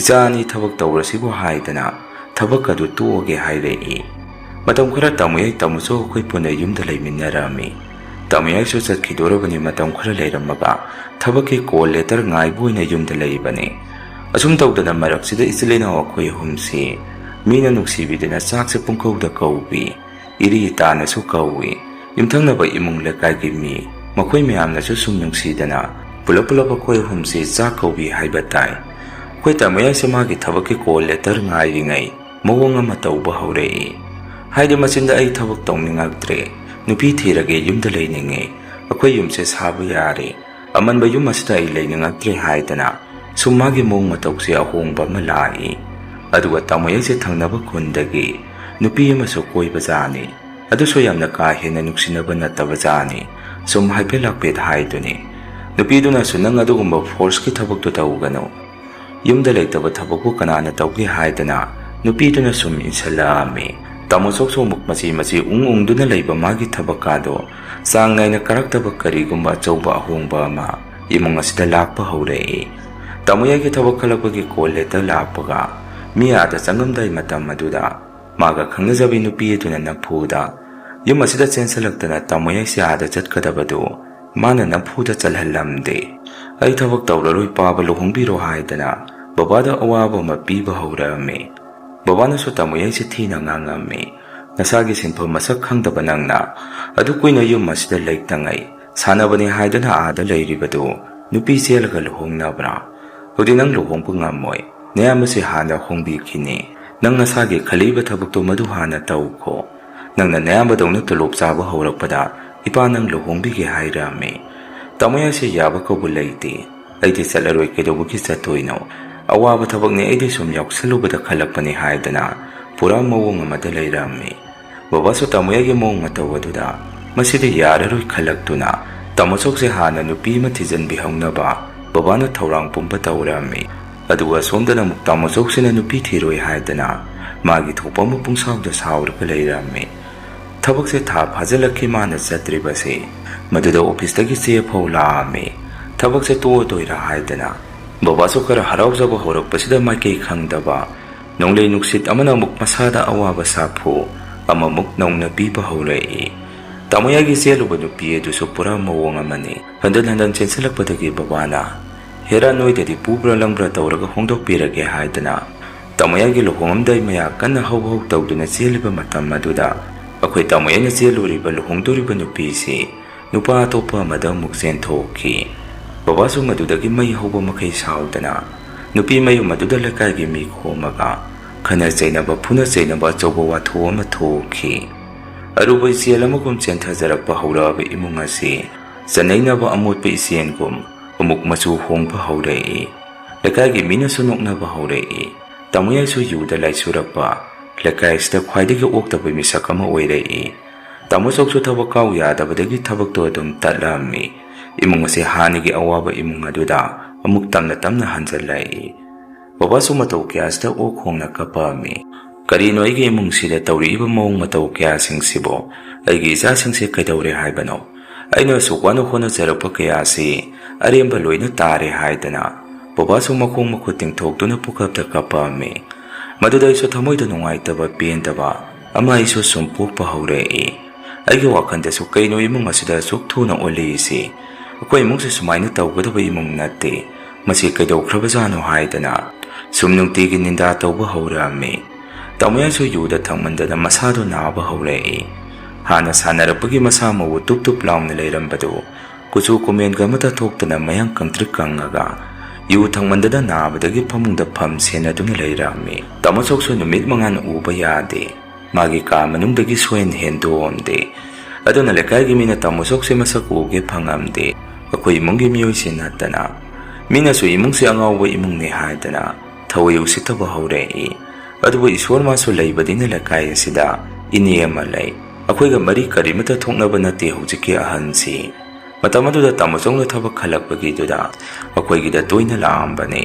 ꯏꯆꯥ ꯑꯅꯤ ꯊꯕꯛ ꯇꯧꯔꯁꯤꯕꯨ ꯍꯥꯏꯗꯅ ꯊꯕꯛ ꯑꯗꯨ ꯇꯣꯛꯑꯒꯦ ꯍꯥꯏꯔꯛꯏ꯫ ꯃꯇꯝ ꯈꯔ ꯇꯥꯃꯣ ꯌꯥꯏ ꯇꯥꯃꯣꯆꯧ ꯑꯩꯈꯣꯏ ꯄꯨꯟꯅ ꯌꯨꯝꯗ ꯂꯩꯃꯤꯟꯅꯔꯝꯃꯤ꯫ ꯇꯥꯃꯣ ꯌꯥꯏꯁꯨ ꯆꯠꯈꯤꯗꯣꯔꯕꯅꯤ, ꯃꯇꯝ ꯈꯔ ꯂꯩꯔꯝꯃꯒ ꯊꯕꯛꯀꯤ call letter ꯉꯥꯏꯕ ꯑꯣꯏꯅ ꯌꯨꯝꯗ ꯂꯩꯕꯅꯤ꯫ ꯑꯁꯨꯝ ꯇꯧꯗꯅ ꯃꯔꯛꯁꯤꯗ ꯏꯆꯤꯜ ꯏꯅꯥꯎ ꯑꯩꯈꯣꯏ ꯑꯍꯨꯝꯁꯤ ꯃꯤꯅ ꯅꯨꯡꯁꯤꯕꯤꯗꯅ ꯆꯥꯛꯁꯦ ꯄꯨꯡꯀꯧꯗ ꯀꯧꯕꯤ, ꯏꯔꯤ ꯏꯇꯥꯅꯁꯨ ꯀꯧꯏ꯫ ꯌꯨꯝꯊꯪꯅꯕ ꯏꯃꯨꯡ ꯂꯩꯀꯥꯏꯒꯤ ꯃꯤ ꯃꯈꯣꯏ ꯃꯌꯥꯝꯅꯁꯨ ꯁꯨꯝ ꯅꯨꯡꯁꯤꯗꯅ ꯄꯨꯂꯞ ꯄꯨꯂꯞ ꯑꯩꯈꯣꯏ ꯑꯍꯨꯝꯁꯤ ꯆꯥꯛ ꯀꯧꯕꯤ ꯍꯥꯏꯕ ꯇꯥꯏ꯫ ꯑꯩꯈꯣꯏ ꯇꯥꯃꯣ ꯌꯥꯏꯁꯦ ꯃꯥꯒꯤ ꯊꯕꯛꯀꯤ call letter ꯉꯥꯏꯔꯤꯉꯩ ꯃꯑꯣꯡ ꯑꯃ ꯇꯧꯕ ꯍꯧꯔꯛꯏ꯫ ꯍꯥꯏꯗꯤ ꯃꯆꯤꯟꯗ "ꯑꯩ ꯊꯕꯛ ꯇꯧꯅꯤꯡꯉꯛꯇ꯭ꯔꯦ, ꯅꯨꯄꯤ ꯊꯤꯔꯒꯦ, ꯌꯨꯝꯗ ꯂꯩꯅꯤꯡꯉꯦ, ꯑꯩꯈꯣꯏ ꯌꯨꯝꯁꯦ ꯁꯥꯕ ꯌꯥꯔꯦ, ꯑꯃꯟꯕ ꯌꯨꯝ ꯑꯁꯤꯗ ꯑꯩ ꯂꯩꯅꯤꯡꯉꯛꯇ꯭ꯔꯦ" ꯍꯥꯏꯗꯅ ꯁꯨꯝ ꯃꯥꯒꯤ ꯃꯑꯣꯡ ꯃꯇꯧꯁꯦ ꯑꯍꯣꯡꯕ ꯑꯃ ꯂꯥꯛꯏ꯫ ꯑꯗꯨꯒ ꯇꯥꯃꯣ ꯌꯥꯏꯁꯦ ꯊꯪꯅꯕ ꯈꯨꯟꯗꯒꯤ ꯅꯨꯄꯤ ꯑꯃꯁꯨ ꯀꯣꯏꯕ ꯖꯥꯠꯅꯤ꯫ ꯑꯗꯨꯁꯨ ꯌꯥꯝꯅ ꯀꯥ ꯍꯦꯟꯅ ꯅꯨꯡꯁꯤꯅꯕ ꯅꯠꯇꯕ ꯖꯥꯠꯅꯤ꯫ ꯁꯨꯝ ꯍꯥꯏꯐꯦꯠ ꯂꯥꯛꯐꯦꯠ ꯍꯥꯏꯗꯨꯅꯤ꯫ ꯅꯨꯄꯤꯗꯨꯅꯁꯨ, "ꯅꯪ ꯑꯗꯨꯒꯨꯝꯕ forceꯀꯤ ꯊꯕꯛꯇꯨ ꯇꯧꯒꯅꯨ꯫ ꯌꯨꯝꯗ ꯂꯩꯇꯕ ꯊꯕꯛꯄꯨ ꯀꯅꯥꯅ ꯇꯧꯒꯦ?" ꯍꯥꯏꯗꯅ ꯅꯨꯄꯤꯗꯨꯅ ꯁꯨꯝ ꯏꯟꯁꯤꯜꯂꯛꯑꯝꯃꯤ꯫ ꯇꯥꯃꯣ ꯆꯧꯁꯨ ꯑꯃꯨꯛ ꯃꯆꯤ ꯃꯆꯤ ꯎꯪ ꯎꯪꯗꯨꯅ ꯂꯩꯕ ꯃꯥꯒꯤ ꯊꯕꯛꯀꯥꯗꯣ ꯆꯥꯡ ꯅꯥꯏꯅ ꯀꯥꯔꯛꯇꯕ ꯀꯔꯤꯒꯨꯝꯕ ꯑꯆꯧꯕ ꯑꯍꯣꯡꯕ ꯑꯃ ꯏꯃꯨꯡ ꯑꯁꯤꯗ ꯂꯥꯛꯄ ꯍꯧꯔꯛꯏ꯫ ꯇꯥꯃꯣ ꯌꯥꯏꯒꯤ ꯊꯕꯛ ꯈꯜꯂꯛꯄꯒꯤ call letter ꯂꯥꯛꯄꯒ ꯃꯤ ꯑꯥꯗ ꯆꯪꯉꯝꯗꯥꯏ ꯃꯇꯝ ꯑꯗꯨꯗ ꯃꯥꯒ ꯈꯪꯅꯖꯕꯤ ꯅꯨꯄꯤ ꯑꯗꯨꯅ ꯅꯝꯐꯨꯗ ꯌꯨꯝ ꯑꯁꯤꯗ ꯆꯦꯟꯁꯤꯜꯂꯛꯇꯅ ꯇꯥꯃꯣ ꯌꯥꯏꯁꯦ ꯑꯥꯗ ꯆꯠꯀꯗꯕꯗꯨ ꯃꯥꯅ ꯅꯝꯐꯨꯗ ꯆꯠꯍꯜꯂꯝꯗꯦ꯫ "ꯑꯩ ꯊꯕꯛ ꯇꯧꯔꯔꯣꯏ, ꯄꯥꯕ ꯂꯨꯍꯣꯡꯕꯤꯔꯣ" ꯍꯥꯏꯗꯅ ꯕꯕꯥꯗ ꯑꯋꯥꯕ ꯑꯃ ꯄꯤꯕ ꯍꯧꯔꯛꯑꯝꯃꯤ꯫ ꯕꯕꯥꯅꯁꯨ ꯇꯥꯃꯣ ꯌꯥꯏꯁꯦ ꯊꯤꯅ ꯉꯥꯡꯉꯝꯃꯤ꯫ "ꯅꯁꯥꯒꯤ ꯁꯤꯟꯐꯝ ꯃꯁꯛ ꯈꯪꯗꯕ ꯅꯪꯅ ꯑꯗꯨ ꯀꯨꯏꯅ ꯌꯨꯝ ꯑꯁꯤꯗ ꯂꯩꯇꯉꯩ ꯁꯥꯟꯅꯕꯅꯤ ꯍꯥꯏꯗꯨꯅ ꯑꯥꯗ ꯂꯩꯔꯤꯕꯗꯨ ꯅꯨꯄꯤ ꯆꯦꯜꯂꯒ ꯂꯨꯍꯣꯡꯅꯕ꯭ꯔꯥ? ꯍꯧꯖꯤꯛ ꯅꯪ ꯂꯨꯍꯣꯡꯕ ꯉꯝꯃꯣꯏ꯫ ꯅꯌꯥꯝꯕꯁꯦ ꯍꯥꯟꯅ ꯍꯣꯡꯕꯤꯈꯤꯅꯤ꯫ ꯅꯪ ꯅꯁꯥꯒꯤ ꯈꯜꯂꯤꯕ ꯊꯕꯛꯇꯣ ꯃꯗꯨ ꯍꯥꯟꯅ ꯇꯧꯈꯣ꯫ ꯅꯪꯅ ꯅꯌꯥꯝꯕꯗꯧꯅ ꯇꯣꯂꯣꯞ ꯆꯥꯕ ꯍꯧꯔꯛꯄꯗ ꯏꯄꯥ ꯅꯪ ꯂꯨꯍꯣꯡꯕꯤꯒꯦ" ꯍꯥꯏꯔꯛꯑꯝꯃꯤ꯫ ꯇꯥꯃꯣ ꯌꯥꯏꯁꯦ ꯌꯥꯕ ꯀꯧꯕ ꯂꯩꯇꯦ꯫ "ꯑꯩꯗꯤ ꯆꯠꯂꯔꯣꯏ, ꯀꯩꯗꯧꯕꯒꯤ ꯆꯠꯇꯣꯏꯅꯣ? ꯑꯋꯥꯕ ꯊꯕꯛꯅꯤ, ꯑꯩꯗꯤ ꯁꯨꯝ ꯌꯥꯎꯁꯜꯂꯨꯕꯗ ꯈꯜꯂꯛꯄꯅꯤ" ꯍꯥꯏꯗꯅ ꯄꯨꯔꯥ ꯃꯑꯣꯡ ꯑꯃꯗ ꯂꯩꯔꯝꯃꯤ꯫ ꯕꯕꯥꯁꯨ ꯇꯥꯃꯣ ꯌꯥꯏꯒꯤ ꯃꯑꯣꯡ ꯃꯇꯧ ꯑꯗꯨꯗ ꯃꯁꯤꯗꯤ ꯌꯥꯔꯔꯣꯏ ꯈꯜꯂꯛꯇꯨꯅ ꯇꯥꯃꯣ ꯆꯧꯁꯦ ꯍꯥꯟꯅ ꯅꯨꯄꯤ ꯑꯃ ꯊꯤꯖꯤꯟꯕꯤꯍꯧꯅꯕ ꯕꯕꯥꯅ ꯊꯧꯔꯥꯡ ꯄꯨꯝꯕ ꯇꯧꯔꯝꯃꯤ꯫ ꯑꯗꯨꯒ ꯑꯁꯣꯝꯗꯅ ꯑꯃꯨꯛ ꯇꯥꯃꯣ ꯆꯧꯁꯤꯅ ꯅꯨꯄꯤ ꯊꯤꯔꯣꯏ ꯍꯥꯏꯗꯅ ꯃꯥꯒꯤ ꯊꯣꯛꯄ ꯑꯃ ꯄꯨꯡꯁꯥꯎꯗ ꯁꯥꯎꯔꯒ ꯂꯩꯔꯝꯃꯤ꯫ ꯊꯕꯛꯁꯦ ꯊꯥ ꯐꯥꯖꯤꯜꯂꯛꯈꯤ ꯃꯥꯅ ꯆꯠꯇ꯭ꯔꯤꯕꯁꯦ꯫ ꯃꯗꯨꯗ officeꯇꯒꯤ ꯆꯦ ꯐꯥꯎ ꯂꯥꯛꯑꯝꯃꯤ꯫ ꯊꯕꯛꯁꯦ ꯇꯣꯛꯑꯗꯣꯏꯔꯥ ꯍꯥꯏꯗꯅ ꯕꯕꯥꯁꯨ ꯈꯔ ꯍꯔꯥꯎꯖꯕ ꯍꯧꯔꯛꯄꯁꯤꯗ ꯃꯥꯏꯀꯩ ꯈꯪꯗꯕ ꯅꯣꯡꯂꯩ ꯅꯨꯡꯁꯤꯠ ꯑꯃꯅ ꯑꯃꯨꯛ ꯃꯁꯥꯗ ꯑꯋꯥꯕ ꯁꯥꯐꯨ ꯑꯃꯃꯨꯛ ꯅꯧꯅ ꯄꯤꯕ ꯍꯧꯔꯛꯏ꯫ ꯇꯥꯃꯣ ꯌꯥꯏꯒꯤ ꯆꯦꯜꯂꯨꯕ ꯅꯨꯄꯤ ꯑꯗꯨꯁꯨ ꯄꯨꯔꯥ ꯃꯑꯣꯡ ꯑꯃꯅꯤ꯫ ꯍꯟꯖꯟ ꯍꯟꯖꯟ ꯆꯦꯟꯁꯤꯜꯂꯛꯄꯗꯒꯤ ꯕꯕꯥꯅ, "ꯍꯦꯔꯥ, ꯅꯣꯏꯗꯗꯤ ꯄꯨꯕ꯭ꯔꯥ ꯂꯪꯕ꯭ꯔꯥ ꯇꯧꯔꯒ ꯍꯣꯡꯗꯣꯛꯄꯤꯔꯒꯦ" ꯍꯥꯏꯗꯅ ꯇꯥꯃꯣ ꯌꯥꯏꯒꯤ ꯂꯨꯍꯣꯡꯉꯝꯗꯥꯏ ꯃꯌꯥ ꯀꯟꯅ ꯍꯧ ꯍꯧ ꯇꯧꯗꯨꯅ ꯆꯦꯜꯂꯤꯕ ꯃꯇꯝ ꯑꯗꯨꯗ ꯑꯩꯈꯣꯏ ꯇꯥꯃꯣ ꯌꯥꯏꯅ ꯆꯦꯜꯂꯨꯔꯤꯕ ꯂꯨꯍꯣꯡꯗꯣꯔꯤꯕ ꯅꯨꯄꯤꯁꯤ ꯅꯨꯄꯥ ꯑꯇꯣꯞꯄ ꯑꯃꯗ ꯑꯃꯨꯛ ꯆꯦꯟꯊꯣꯛꯈꯤ꯫ ꯕꯕꯥꯁꯨ ꯃꯗꯨꯗꯒꯤ ꯃꯩ ꯍꯧꯕ ꯃꯈꯩ ꯁꯥꯎꯗꯅ ꯅꯨꯄꯤ ꯃꯌꯨꯝ ꯑꯗꯨꯗ ꯂꯩꯀꯥꯏꯒꯤ ꯃꯤ ꯈꯣꯝꯃꯒ ꯈꯠꯅ ꯆꯩꯅꯕ, ꯐꯨꯅ ꯆꯩꯅꯕ ꯑꯆꯧꯕ ꯋꯥꯊꯣꯛ ꯑꯃ ꯊꯣꯛꯈꯤ꯫ ꯑꯔꯨꯕ ꯏꯆꯦꯜ ꯑꯃꯒꯨꯝ ꯆꯦꯟꯊꯖꯔꯛꯄ ꯍꯧꯔꯛꯑꯕ ꯏꯃꯨꯡ ꯑꯁꯤ ꯆꯟꯅꯩꯅꯕ ꯑꯃꯣꯠꯄ ꯏꯆꯦꯜꯒꯨꯝ ꯑꯃꯨꯛ ꯃꯆꯨ ꯍꯣꯡꯕ ꯍꯧꯔꯛꯏ꯫ ꯂꯩꯀꯥꯏꯒꯤ ꯃꯤꯅꯁꯨ ꯅꯣꯛꯅꯕ ꯍꯧꯔꯛꯏ꯫ ꯇꯥꯃꯣ ꯌꯥꯏꯁꯨ ꯌꯨꯗ ꯂꯥꯏꯆꯨꯔꯛꯄ, ꯂꯩꯀꯥꯏ ꯑꯁꯤꯗ ꯈ꯭ꯋꯥꯏꯗꯒꯤ ꯑꯣꯛꯇꯕ ꯃꯤꯁꯛ ꯑꯃ ꯑꯣꯏꯔꯛꯏ꯫ ꯇꯥꯃꯣ ꯆꯧꯁꯨ ꯊꯕꯛ ꯀꯥꯎ ꯌꯥꯗꯕꯗꯒꯤ ꯊꯕꯛꯇꯣ ꯑꯗꯨꯝ ꯇꯠꯂꯝꯃꯤ꯫ ꯏꯃꯨꯡ ꯑꯁꯤ ꯍꯥꯟꯅꯒꯤ ꯑꯋꯥꯕ ꯏꯃꯨꯡ ꯑꯗꯨꯗ ꯑꯃꯨꯛ ꯇꯝꯅ ꯇꯝꯅ ꯍꯟꯖꯜꯂꯛꯏ꯫ ꯕꯕꯥꯁꯨ ꯃꯇꯧ ꯀꯌꯥꯁꯤꯗ ꯑꯣꯛ ꯈꯣꯡꯅ ꯀꯞꯄꯛꯑꯝꯃꯤ꯫ "ꯀꯔꯤꯅꯣ ꯑꯩꯒꯤ ꯏꯃꯨꯡꯁꯤꯗ ꯇꯧꯔꯤꯕ ꯃꯑꯣꯡ ꯃꯇꯧ ꯀꯌꯥꯁꯤꯡꯁꯤꯕꯨ? ꯑꯩꯒꯤ ꯏꯆꯥꯁꯤꯡꯁꯦ ꯀꯩꯗꯧꯔꯦ ꯍꯥꯏꯕꯅꯣ? ꯑꯩꯅ ꯑꯁꯨꯛ ꯋꯥꯅ ꯍꯣꯠꯅꯖꯔꯛꯄ ꯀꯌꯥꯁꯤ ꯑꯔꯦꯝꯕ ꯂꯣꯏꯅ ꯇꯥꯔꯦ" ꯍꯥꯏꯗꯅ ꯕꯕꯥꯁꯨ ꯃꯈꯣꯡ ꯃꯈꯨꯠ ꯇꯤꯡꯊꯣꯛꯇꯨꯅ ꯄꯨꯈꯞꯇ ꯀꯞꯄꯛꯑꯝꯃꯤ꯫ ꯃꯗꯨꯗ ꯑꯩꯁꯨ ꯊꯃꯣꯏꯗ ꯅꯨꯡꯉꯥꯏꯇꯕ, ꯄꯦꯟꯗꯕ ꯑꯃ ꯑꯩꯁꯨ ꯁꯨꯝ ꯄꯣꯛꯄ ꯍꯧꯔꯛꯏ꯫ ꯑꯩꯒꯤ ꯋꯥꯈꯜꯗꯁꯨ ꯀꯩꯅꯣ ꯏꯃꯨꯡ ꯑꯁꯤꯗ ꯑꯁꯨꯛ ꯊꯨꯅ ꯑꯣꯜꯂꯛꯏꯁꯤ? ꯑꯩꯈꯣꯏ ꯏꯃꯨꯡꯁꯦ ꯁꯨꯃꯥꯏꯅ ꯇꯧꯒꯗꯕ ꯏꯃꯨꯡ ꯅꯠꯇꯦ꯫ ꯃꯁꯤ ꯀꯩꯗꯧꯈ꯭ꯔꯕꯖꯥꯠꯅꯣ ꯍꯥꯏꯗꯅ ꯁꯨꯝ ꯅꯨꯡꯇꯤꯒꯤ ꯅꯤꯟꯗꯥ ꯇꯧꯕ ꯍꯧꯔꯛꯑꯝꯃꯤ꯫ ꯇꯥꯃꯣ ꯌꯥꯏꯁꯨ ꯌꯨꯗ ꯊꯛꯃꯟꯗꯅ ꯃꯁꯥꯗꯣ ꯅꯥꯕ ꯍꯧꯔꯛꯏ꯫ ꯍꯥꯟꯅ ꯁꯥꯟꯅꯔꯛꯄꯒꯤ ꯃꯁꯥ ꯃꯎ ꯇꯨꯞ ꯇꯨꯞ ꯂꯥꯎꯅ ꯂꯩꯔꯝꯕꯗꯨ ꯀꯨꯆꯨ ꯀꯨꯃꯦꯟꯒ ꯑꯃꯠꯇ ꯊꯣꯛꯇꯅ ꯃꯌꯥꯡ ꯀꯪꯇ꯭ꯔꯤꯛ ꯀꯪꯉꯒ ꯌꯨ ꯊꯛꯃꯟꯗꯅ ꯅꯥꯕꯗꯒꯤ ꯐꯃꯨꯡꯗ ꯐꯝ ꯁꯦꯟꯅꯗꯨꯅ ꯂꯩꯔꯝꯃꯤ꯫ ꯇꯥꯃꯣ ꯆꯧꯁꯨ ꯅꯨꯃꯤꯠ ꯃꯉꯥꯅꯤ ꯎꯕ ꯌꯥꯗꯦ꯫ ꯃꯥꯒꯤ ꯀꯥ ꯃꯅꯨꯡꯗꯒꯤ ꯁꯣꯏꯅ ꯍꯦꯟꯗꯣꯛꯑꯝꯗꯦ꯫ ꯑꯗꯨꯅ ꯂꯩꯀꯥꯏꯒꯤ ꯃꯤꯅ ꯇꯥꯃꯣ ꯆꯧꯁꯦ ꯃꯁꯛ ꯎꯒꯦ ꯐꯪꯉꯝꯗꯦ꯫ ꯑꯩꯈꯣꯏ ꯏꯃꯨꯡꯒꯤ ꯃꯤꯑꯣꯏꯁꯤꯡ ꯅꯠꯇꯅ ꯃꯤꯅꯁꯨ ꯏꯃꯨꯡꯁꯦ ꯑꯉꯥꯎꯕ ꯏꯃꯨꯡꯅꯤ ꯍꯥꯏꯗꯅ ꯊꯑꯣꯏ ꯎꯁꯤꯠꯇꯕ ꯍꯧꯔꯛꯏ꯫ ꯑꯗꯨꯕꯨ ꯏꯁꯣꯔ ꯃꯥꯁꯨ ꯂꯩꯕꯅꯤꯅ ꯂꯩꯀꯥꯏ ꯑꯁꯤꯗ ꯏꯅꯦ ꯑꯃ ꯂꯩ꯫ ꯑꯩꯈꯣꯏꯒ ꯃꯔꯤ ꯀꯔꯤꯃꯠꯇ ꯊꯣꯛꯅꯕ ꯅꯠꯇꯦ ꯍꯧꯖꯤꯛꯀꯤ ꯑꯍꯟꯁꯤ꯫ ꯃꯇꯝ ꯑꯗꯨꯗ ꯇꯥꯃꯣ ꯆꯧꯅ ꯊꯕꯛ ꯈꯜꯂꯛꯄꯒꯤꯗꯨꯗ ꯑꯩꯈꯣꯏꯒꯤꯗ ꯇꯣꯏꯅ ꯂꯥꯛꯑꯝꯕꯅꯤ꯫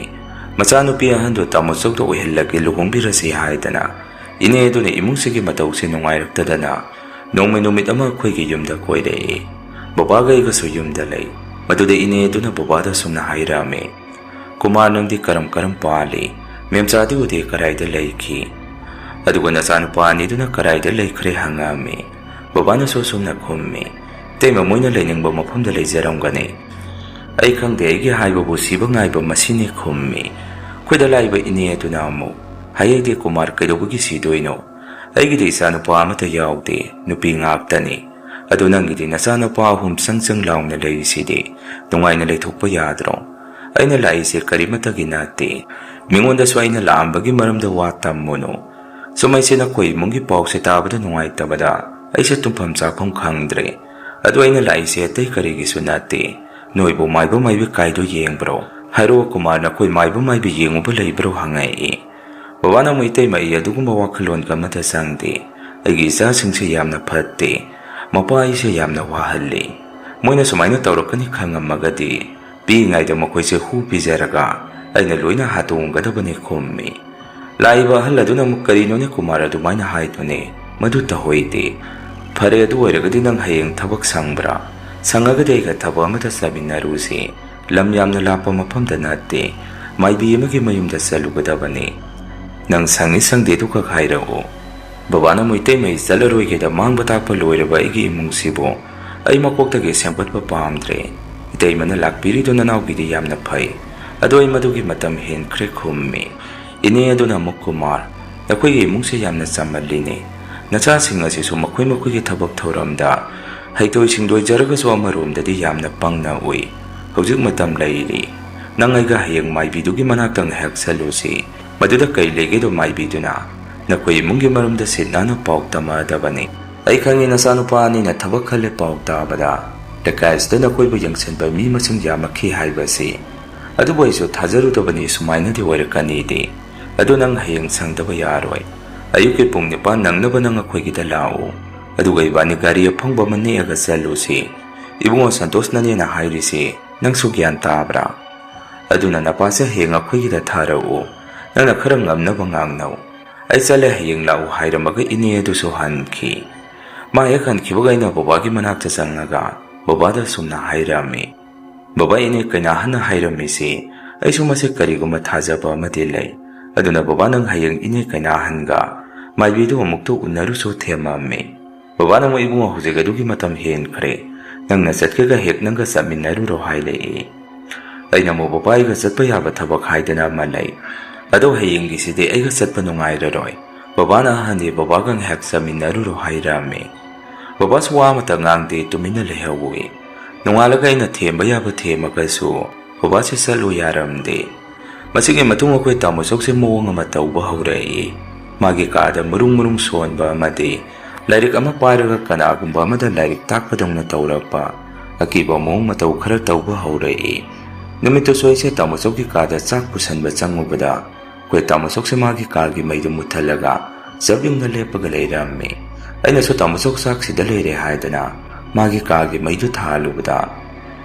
ꯃꯆꯥꯅꯨꯄꯤ ꯑꯍꯟꯗꯨ ꯇꯥꯃꯣ ꯆꯧꯗ ꯑꯣꯏꯍꯜꯂꯒꯦ, ꯂꯨꯍꯣꯡꯕꯤꯔꯁꯤ ꯍꯥꯏꯗꯅ ꯏꯅꯦ ꯑꯗꯨꯅ ꯏꯃꯨꯡꯁꯤꯒꯤ ꯃꯇꯧꯁꯦ ꯅꯨꯡꯉꯥꯏꯔꯛꯇꯗꯅ ꯅꯣꯡꯃ ꯅꯨꯃꯤꯠ ꯑꯃ ꯑꯩꯈꯣꯏꯒꯤ ꯌꯨꯝꯗ ꯀꯣꯏꯔꯛꯏ꯫ ꯕꯕꯥꯒ ꯑꯩꯒꯁꯨ ꯌꯨꯝꯗ ꯂꯩ꯫ ꯃꯗꯨꯗ ꯏꯅꯦ ꯑꯗꯨꯅ ꯕꯕꯥꯗ ꯑꯁꯨꯝꯅ ꯍꯥꯏꯔꯛꯑꯝꯃꯤ, "ꯀꯨꯃꯥꯔ, ꯅꯪꯗꯤ ꯀꯔꯝ ꯀꯔꯝ ꯄꯥꯜꯂꯤ? ꯃꯦꯝꯆꯥꯗꯤ ꯎꯗꯦ, ꯀꯗꯥꯏꯗ ꯂꯩꯈꯤ? ꯑꯗꯨꯒ ꯅꯆꯥꯅꯨꯄꯥ ꯑꯅꯤꯗꯨꯅ ꯀꯗꯥꯏꯗ ꯂꯩꯈ꯭ꯔꯦ?" ꯍꯪꯉꯛꯑꯝꯃꯤ꯫ ꯕꯕꯥꯅꯁꯨ ꯑꯁꯨꯝꯅ ꯈꯨꯝꯃꯤ, "ꯏꯇꯩꯃ, ꯃꯣꯏꯅ ꯂꯩꯅꯤꯡꯕ ꯃꯐꯝꯗ ꯂꯩꯖꯔꯝꯒꯅꯤ꯫ ꯑꯩ ꯈꯪꯗꯦ, ꯑꯩꯒꯤ ꯍꯥꯏꯕꯕꯨ ꯁꯤꯕ ꯉꯥꯏꯕ ꯃꯁꯤꯅꯤ" ꯈꯨꯝꯃꯤ꯫ ꯈꯣꯏꯗ ꯂꯥꯛꯏꯕ ꯏꯅꯦ ꯑꯗꯨꯅ ꯑꯃꯨꯛ, "ꯍꯥꯏꯍꯩꯗꯦ ꯀꯨꯃꯥꯔ, ꯀꯩꯗꯧꯕꯒꯤ ꯁꯤꯗꯣꯏꯅꯣ? ꯑꯩꯒꯤꯗꯤ ꯏꯆꯥꯅꯨꯄꯥ ꯑꯃꯠꯇ ꯌꯥꯎꯗꯦ, ꯅꯨꯄꯤ ꯉꯥꯛꯇꯅꯤ꯫ ꯑꯗꯨ ꯅꯪꯒꯤꯗꯤ ꯅꯆꯥꯅꯨꯄꯥ ꯑꯍꯨꯝ ꯆꯪ ꯆꯪ ꯂꯥꯎꯅ ꯂꯩꯔꯤꯁꯤꯗꯤ, ꯅꯨꯡꯉꯥꯏꯅ ꯂꯩꯊꯣꯛꯄ ꯌꯥꯗ꯭ꯔꯣ? ꯑꯩꯅ ꯂꯥꯛꯏꯁꯦ ꯀꯔꯤꯃꯠꯇꯒꯤ ꯅꯠꯇꯦ꯫ ꯃꯤꯉꯣꯟꯗꯁꯨ ꯑꯩꯅ ꯂꯥꯛꯑꯝꯕꯒꯤ ꯃꯔꯝꯗ ꯋꯥ ꯇꯝꯃꯨꯅꯨ꯫ ꯁꯨꯝ ꯑꯩꯁꯦ ꯅꯈꯣꯏ ꯏꯃꯨꯡꯒꯤ ꯄꯥꯎꯁꯦ ꯇꯥꯕꯗ ꯅꯨꯡꯉꯥꯏꯇꯕꯗ ꯑꯩꯁꯦ ꯇꯨꯝꯐꯝ ꯆꯥꯐꯝ ꯈꯪꯗ꯭ꯔꯦ꯫ ꯑꯗꯣ ꯑꯩꯅ ꯂꯥꯛꯏꯁꯦ ꯑꯇꯩ ꯀꯔꯤꯒꯤꯁꯨ ꯅꯠꯇꯦ꯫ ꯅꯣꯏꯕꯨ ꯃꯥꯏꯕ ꯃꯥꯏꯕꯤ ꯀꯥꯏꯗꯣ ꯌꯦꯡꯕ꯭ꯔꯣ? ꯍꯥꯏꯔꯛꯑꯣ ꯀꯨꯃꯥꯔ, ꯅꯈꯣꯏ ꯃꯥꯏꯕ ꯃꯥꯏꯕꯤ ꯌꯦꯡꯉꯨꯕ ꯂꯩꯕ꯭ꯔꯣ?" ꯍꯪꯉꯛꯏ꯫ ꯕꯕꯥꯅ ꯑꯃꯨꯛ, "ꯏꯇꯩꯃ, ꯑꯩ ꯑꯗꯨꯒꯨꯝꯕ ꯋꯥꯈꯜꯂꯣꯟꯒ ꯑꯃꯠꯇ ꯆꯪꯗꯦ꯫ ꯑꯩꯒꯤ ꯏꯆꯥꯁꯤꯡꯁꯦ ꯌꯥꯝꯅ ꯐꯠꯇꯦ꯫ ꯃꯄꯥ ꯑꯩꯁꯦ ꯌꯥꯝꯅ ꯋꯥꯍꯜꯂꯤ꯫ ꯃꯣꯏꯅ ꯁꯨꯃꯥꯏꯅ ꯇꯧꯔꯛꯀꯅꯤ ꯈꯪꯉꯝꯃꯒꯗꯤ ꯄꯤꯛꯏꯉꯩꯗ ꯃꯈꯣꯏꯁꯦ ꯍꯨ ꯄꯤꯖꯔꯒ ꯑꯩꯅ ꯂꯣꯏꯅ ꯍꯥꯠꯇꯣꯛꯑꯝꯒꯗꯕꯅꯤ ꯈꯨꯝꯃꯤ꯫ ꯂꯥꯛꯏꯕ ꯑꯍꯜ ꯑꯗꯨꯅ ꯑꯃꯨꯛ, "ꯀꯔꯤꯅꯣꯅꯦ ꯀꯨꯃꯥꯔ ꯑꯗꯨꯃꯥꯏꯅ ꯍꯥꯏꯗꯨꯅꯦ? ꯃꯗꯨ ꯇꯧꯍꯩꯗꯦ꯫ ꯐꯔꯦ, ꯑꯗꯨ ꯑꯣꯏꯔꯒꯗꯤ ꯅꯪ ꯍꯌꯦꯡ ꯊꯕꯛ ꯁꯪꯕ꯭ꯔꯥ? ꯁꯪꯉꯒꯗꯤ ꯑꯩꯒ ꯊꯕꯛ ꯑꯃꯗ ꯆꯠꯃꯤꯟꯅꯔꯨꯁꯤ꯫ ꯂꯝ ꯌꯥꯝꯅ ꯂꯥꯞꯄ ꯃꯐꯝꯗ ꯅꯠꯇꯦ, ꯃꯥꯏꯕꯤ ꯑꯃꯒꯤ ꯃꯌꯨꯝꯗ ꯆꯠꯂꯨꯒꯗꯕꯅꯤ꯫ ꯅꯪ ꯁꯪꯉꯤ ꯁꯪꯗꯦꯗꯨ ꯈꯛ ꯍꯥꯏꯔꯛꯎ꯫" ꯕꯕꯥꯅ ꯑꯃꯨꯛ, "ꯏꯇꯩꯃ, ꯑꯩ ꯆꯠꯂꯔꯣꯏꯒꯦꯗ, ꯃꯥꯡꯕ ꯇꯥꯛꯄ ꯂꯣꯏꯔꯕ ꯑꯩꯒꯤ ꯏꯃꯨꯡꯁꯤꯕꯨ ꯑꯩ ꯃꯀꯣꯛꯇꯒꯤ ꯁꯦꯝꯒꯠꯄ ꯄꯥꯝꯗ꯭ꯔꯦ꯫ ꯏꯇꯩꯃꯅ ꯂꯥꯛꯄꯤꯔꯤꯗꯨ ꯅꯅꯥꯎꯒꯤꯗꯤ ꯌꯥꯝꯅ ꯐꯩ, ꯑꯗꯣ ꯑꯩ ꯃꯗꯨꯒꯤ ꯃꯇꯝ ꯍꯦꯟꯈ꯭ꯔꯦ" ꯈꯨꯝꯃꯤ꯫ ꯏꯅꯦ ꯑꯗꯨꯅ ꯑꯃꯨꯛ, "ꯀꯨꯃꯥꯔ, ꯅꯈꯣꯏꯒꯤ ꯏꯃꯨꯡꯁꯦ ꯌꯥꯝꯅ ꯆꯝꯃꯜꯂꯤꯅꯦ꯫ ꯅꯆꯥꯁꯤꯡ ꯑꯁꯤꯁꯨ ꯃꯈꯣꯏ ꯃꯈꯣꯏꯒꯤ ꯊꯕꯛ ꯊꯧꯔꯝꯗ ꯍꯩꯊꯣꯏ ꯁꯤꯡꯊꯣꯏꯖꯔꯒꯁꯨ ꯑꯃꯔꯣꯝꯗꯗꯤ ꯌꯥꯝꯅ ꯄꯪꯅ ꯎꯏ꯫ ꯍꯧꯖꯤꯛ ꯃꯇꯝ ꯂꯩꯔꯤ꯫ ꯅꯪ ꯑꯩꯒ ꯍꯌꯦꯡ ꯃꯥꯏꯕꯤꯗꯨꯒꯤ ꯃꯅꯥꯛꯇ ꯉꯥꯏꯍꯥꯛ ꯆꯠꯂꯨꯁꯤ꯫ ꯃꯗꯨꯗ ꯀꯩ ꯂꯩꯒꯦꯗꯣ ꯃꯥꯏꯕꯤꯗꯨꯅ ꯅꯈꯣꯏ ꯏꯃꯨꯡꯒꯤ ꯃꯔꯝꯗ ꯁꯤꯠ ꯅꯥꯟꯅ ꯄꯥꯎ ꯇꯝꯃꯛꯑꯗꯕꯅꯤ꯫ ꯑꯩ ꯈꯪꯉꯤ, ꯅꯆꯥꯅꯨꯄꯥ ꯑꯅꯤꯅ ꯊꯕꯛ ꯈꯜꯂꯦ ꯄꯥꯎ ꯇꯥꯕꯗ ꯂꯩꯀꯥꯏ ꯑꯁꯤꯗ ꯅꯈꯣꯏꯕꯨ ꯌꯦꯡꯁꯤꯟꯕ ꯃꯤ ꯃꯁꯤꯡ ꯌꯥꯝꯃꯛꯈꯤ ꯍꯥꯏꯕꯁꯤ꯫ ꯑꯗꯨꯕꯨ ꯑꯩꯁꯨ ꯊꯥꯖꯔꯨꯗꯕꯅꯤ ꯁꯨꯃꯥꯏꯅꯗꯤ ꯑꯣꯏꯔꯛꯀꯅꯤꯗꯤ꯫ ꯑꯗꯨ ꯅꯪ ꯍꯌꯦꯡ ꯁꯪꯗꯕ ꯌꯥꯔꯣꯏ꯫ ꯑꯌꯨꯛꯀꯤ ꯄꯨꯡ ꯅꯤꯄꯥꯟ ꯅꯪꯅꯕ ꯅꯪ ꯑꯩꯈꯣꯏꯒꯤꯗ ꯂꯥꯛꯎ꯫ ꯑꯗꯨꯒ ꯏꯕꯥꯅꯤ ꯒꯥꯔꯤ ꯑꯐꯪꯕ ꯑꯃ ꯅꯦꯛꯑꯒ ꯆꯠꯂꯨꯁꯤ꯫ ꯏꯕꯨꯡꯉꯣ ꯁꯟꯇꯣꯁꯅꯅꯦꯅ ꯍꯥꯏꯔꯤꯁꯤ ꯅꯪꯁꯨ ꯒ꯭ꯌꯥꯟ ꯇꯥꯕ꯭ꯔꯥ? ꯑꯗꯨꯅ ꯅꯄꯥꯁꯦ ꯍꯌꯦꯡ ꯑꯩꯈꯣꯏꯒꯤꯗ ꯊꯥꯔꯛꯎ꯫ ꯅꯪꯅ ꯈꯔ ꯉꯝꯅꯕ ꯉꯥꯡꯅꯧ꯫ ꯑꯩ ꯆꯠꯂꯦ, ꯍꯌꯦꯡ ꯂꯥꯛꯎ ꯍꯥꯏꯔꯝꯃꯒ ꯏꯅꯦ ꯑꯗꯨꯁꯨ ꯍꯟꯈꯤ꯫ ꯃꯥ ꯍꯦꯛ ꯍꯟꯈꯤꯕꯒ ꯑꯩꯅ ꯕꯕꯥꯒꯤ ꯃꯅꯥꯛꯇ ꯆꯪꯉꯒ ꯕꯕꯥꯗ ꯑꯁꯨꯝꯅ ꯍꯥꯏꯔꯝꯃꯤ, "ꯕꯕꯥ, ꯏꯅꯦ ꯀꯩꯅꯥꯍꯟꯅ ꯍꯥꯏꯔꯝꯃꯤꯁꯤ ꯑꯩꯁꯨ ꯃꯁꯤ ꯀꯔꯤꯒꯨꯝꯕ ꯊꯥꯖꯕ ꯑꯃꯗꯤ ꯂꯩ꯫ ꯑꯗꯨꯅ ꯕꯕꯥ, ꯅꯪ ꯍꯌꯦꯡ ꯏꯅꯦ ꯀꯩꯅꯥꯍꯟꯒ ꯃꯥꯏꯕꯤꯗꯨ ꯑꯃꯨꯛꯇ ꯎꯅꯔꯨꯁꯨ" ꯊꯦꯝꯃꯝꯃꯤ꯫ ꯕꯕꯥꯅ ꯑꯃꯨꯛ, "ꯏꯕꯨꯡꯉꯣ, ꯍꯧꯖꯤꯛ ꯑꯗꯨꯒꯤ ꯃꯇꯝ ꯍꯦꯟꯈ꯭ꯔꯦ꯫ ꯅꯪꯅ ꯆꯠꯀꯦꯒ ꯍꯦꯛ ꯅꯪꯒ ꯆꯠꯃꯤꯟꯅꯔꯨꯔꯣ" ꯍꯥꯏꯔꯛꯏ꯫ ꯑꯩꯅ ꯑꯃꯨꯛ, "ꯕꯕꯥ, ꯑꯩꯒ ꯆꯠꯄ ꯌꯥꯕ ꯊꯕꯛ ꯍꯥꯏꯗꯅ ꯑꯃ ꯂꯩ꯫ ꯑꯗꯣ ꯍꯌꯦꯡꯒꯤꯁꯤꯗꯤ ꯑꯩꯒ ꯆꯠꯄ ꯅꯨꯡꯉꯥꯏꯔꯔꯣꯏ꯫ ꯕꯕꯥꯅ ꯑꯍꯟꯗꯤ ꯕꯕꯥꯒ ꯉꯥꯏꯍꯥꯛ ꯆꯠꯃꯤꯟꯅꯔꯨꯔꯣ" ꯍꯥꯏꯔꯛꯑꯝꯃꯤ꯫ ꯕꯕꯥꯁꯨ ꯋꯥ ꯑꯃꯇ ꯉꯥꯡꯗꯦ, ꯇꯨꯃꯤꯟꯅ ꯂꯩꯍꯧꯏ꯫ ꯅꯣꯡꯉꯥꯜꯂꯒ ꯑꯩꯅ ꯊꯦꯝꯕ ꯌꯥꯕ ꯊꯦꯝꯃꯒꯁꯨ ꯕꯕꯥꯁꯦ ꯆꯠꯂꯨ ꯌꯥꯔꯝꯗꯦ꯫ ꯃꯁꯤꯒꯤ ꯃꯇꯨꯡ ꯑꯩꯈꯣꯏ ꯇꯥꯃꯣ ꯆꯧꯁꯦ ꯃꯑꯣꯡ ꯑꯃ ꯇꯧꯕ ꯍꯧꯔꯛꯏ꯫ ꯃꯥꯒꯤ ꯀꯥꯗ ꯃꯔꯨꯡ ꯃꯔꯨꯡ ꯁꯣꯟꯕ ꯑꯃꯗꯤ ꯂꯥꯏꯔꯤꯛ ꯑꯃ ꯄꯥꯏꯔꯒ ꯀꯅꯥꯒꯨꯝꯕ ꯑꯃꯗ ꯂꯥꯏꯔꯤꯛ ꯇꯥꯛꯄꯗꯧꯅ ꯇꯧꯔꯛꯄ, ꯑꯀꯤꯕ ꯃꯑꯣꯡ ꯃꯇꯧ ꯈꯔ ꯇꯧꯕ ꯍꯧꯔꯛꯏ꯫ ꯅꯨꯃꯤꯠꯇꯨꯁꯨ ꯑꯩꯁꯦ ꯇꯥꯃꯣ ꯆꯧꯒꯤ ꯀꯥꯗ ꯆꯥꯛ ꯄꯨꯁꯟꯕ ꯆꯪꯉꯨꯕꯗ, ꯑꯩꯈꯣꯏ ꯇꯥꯃꯣ ꯆꯧꯁꯦ ꯃꯥꯒꯤ ꯀꯥꯒꯤ ꯃꯩꯗꯨ ꯃꯨꯠꯊꯠꯂꯒ ꯆꯞ ꯌꯨꯡꯅ ꯂꯦꯞꯄꯒ ꯂꯩꯔꯝꯃꯤ꯫ ꯑꯩꯅꯁꯨ "ꯇꯥꯃꯣ ꯆꯧ ꯆꯥꯛ ꯁꯤꯗ ꯂꯩꯔꯦ" ꯍꯥꯏꯗꯅ ꯃꯥꯒꯤ ꯀꯥꯒꯤ ꯃꯩꯗꯨ ꯊꯥꯜꯂꯨꯕꯗ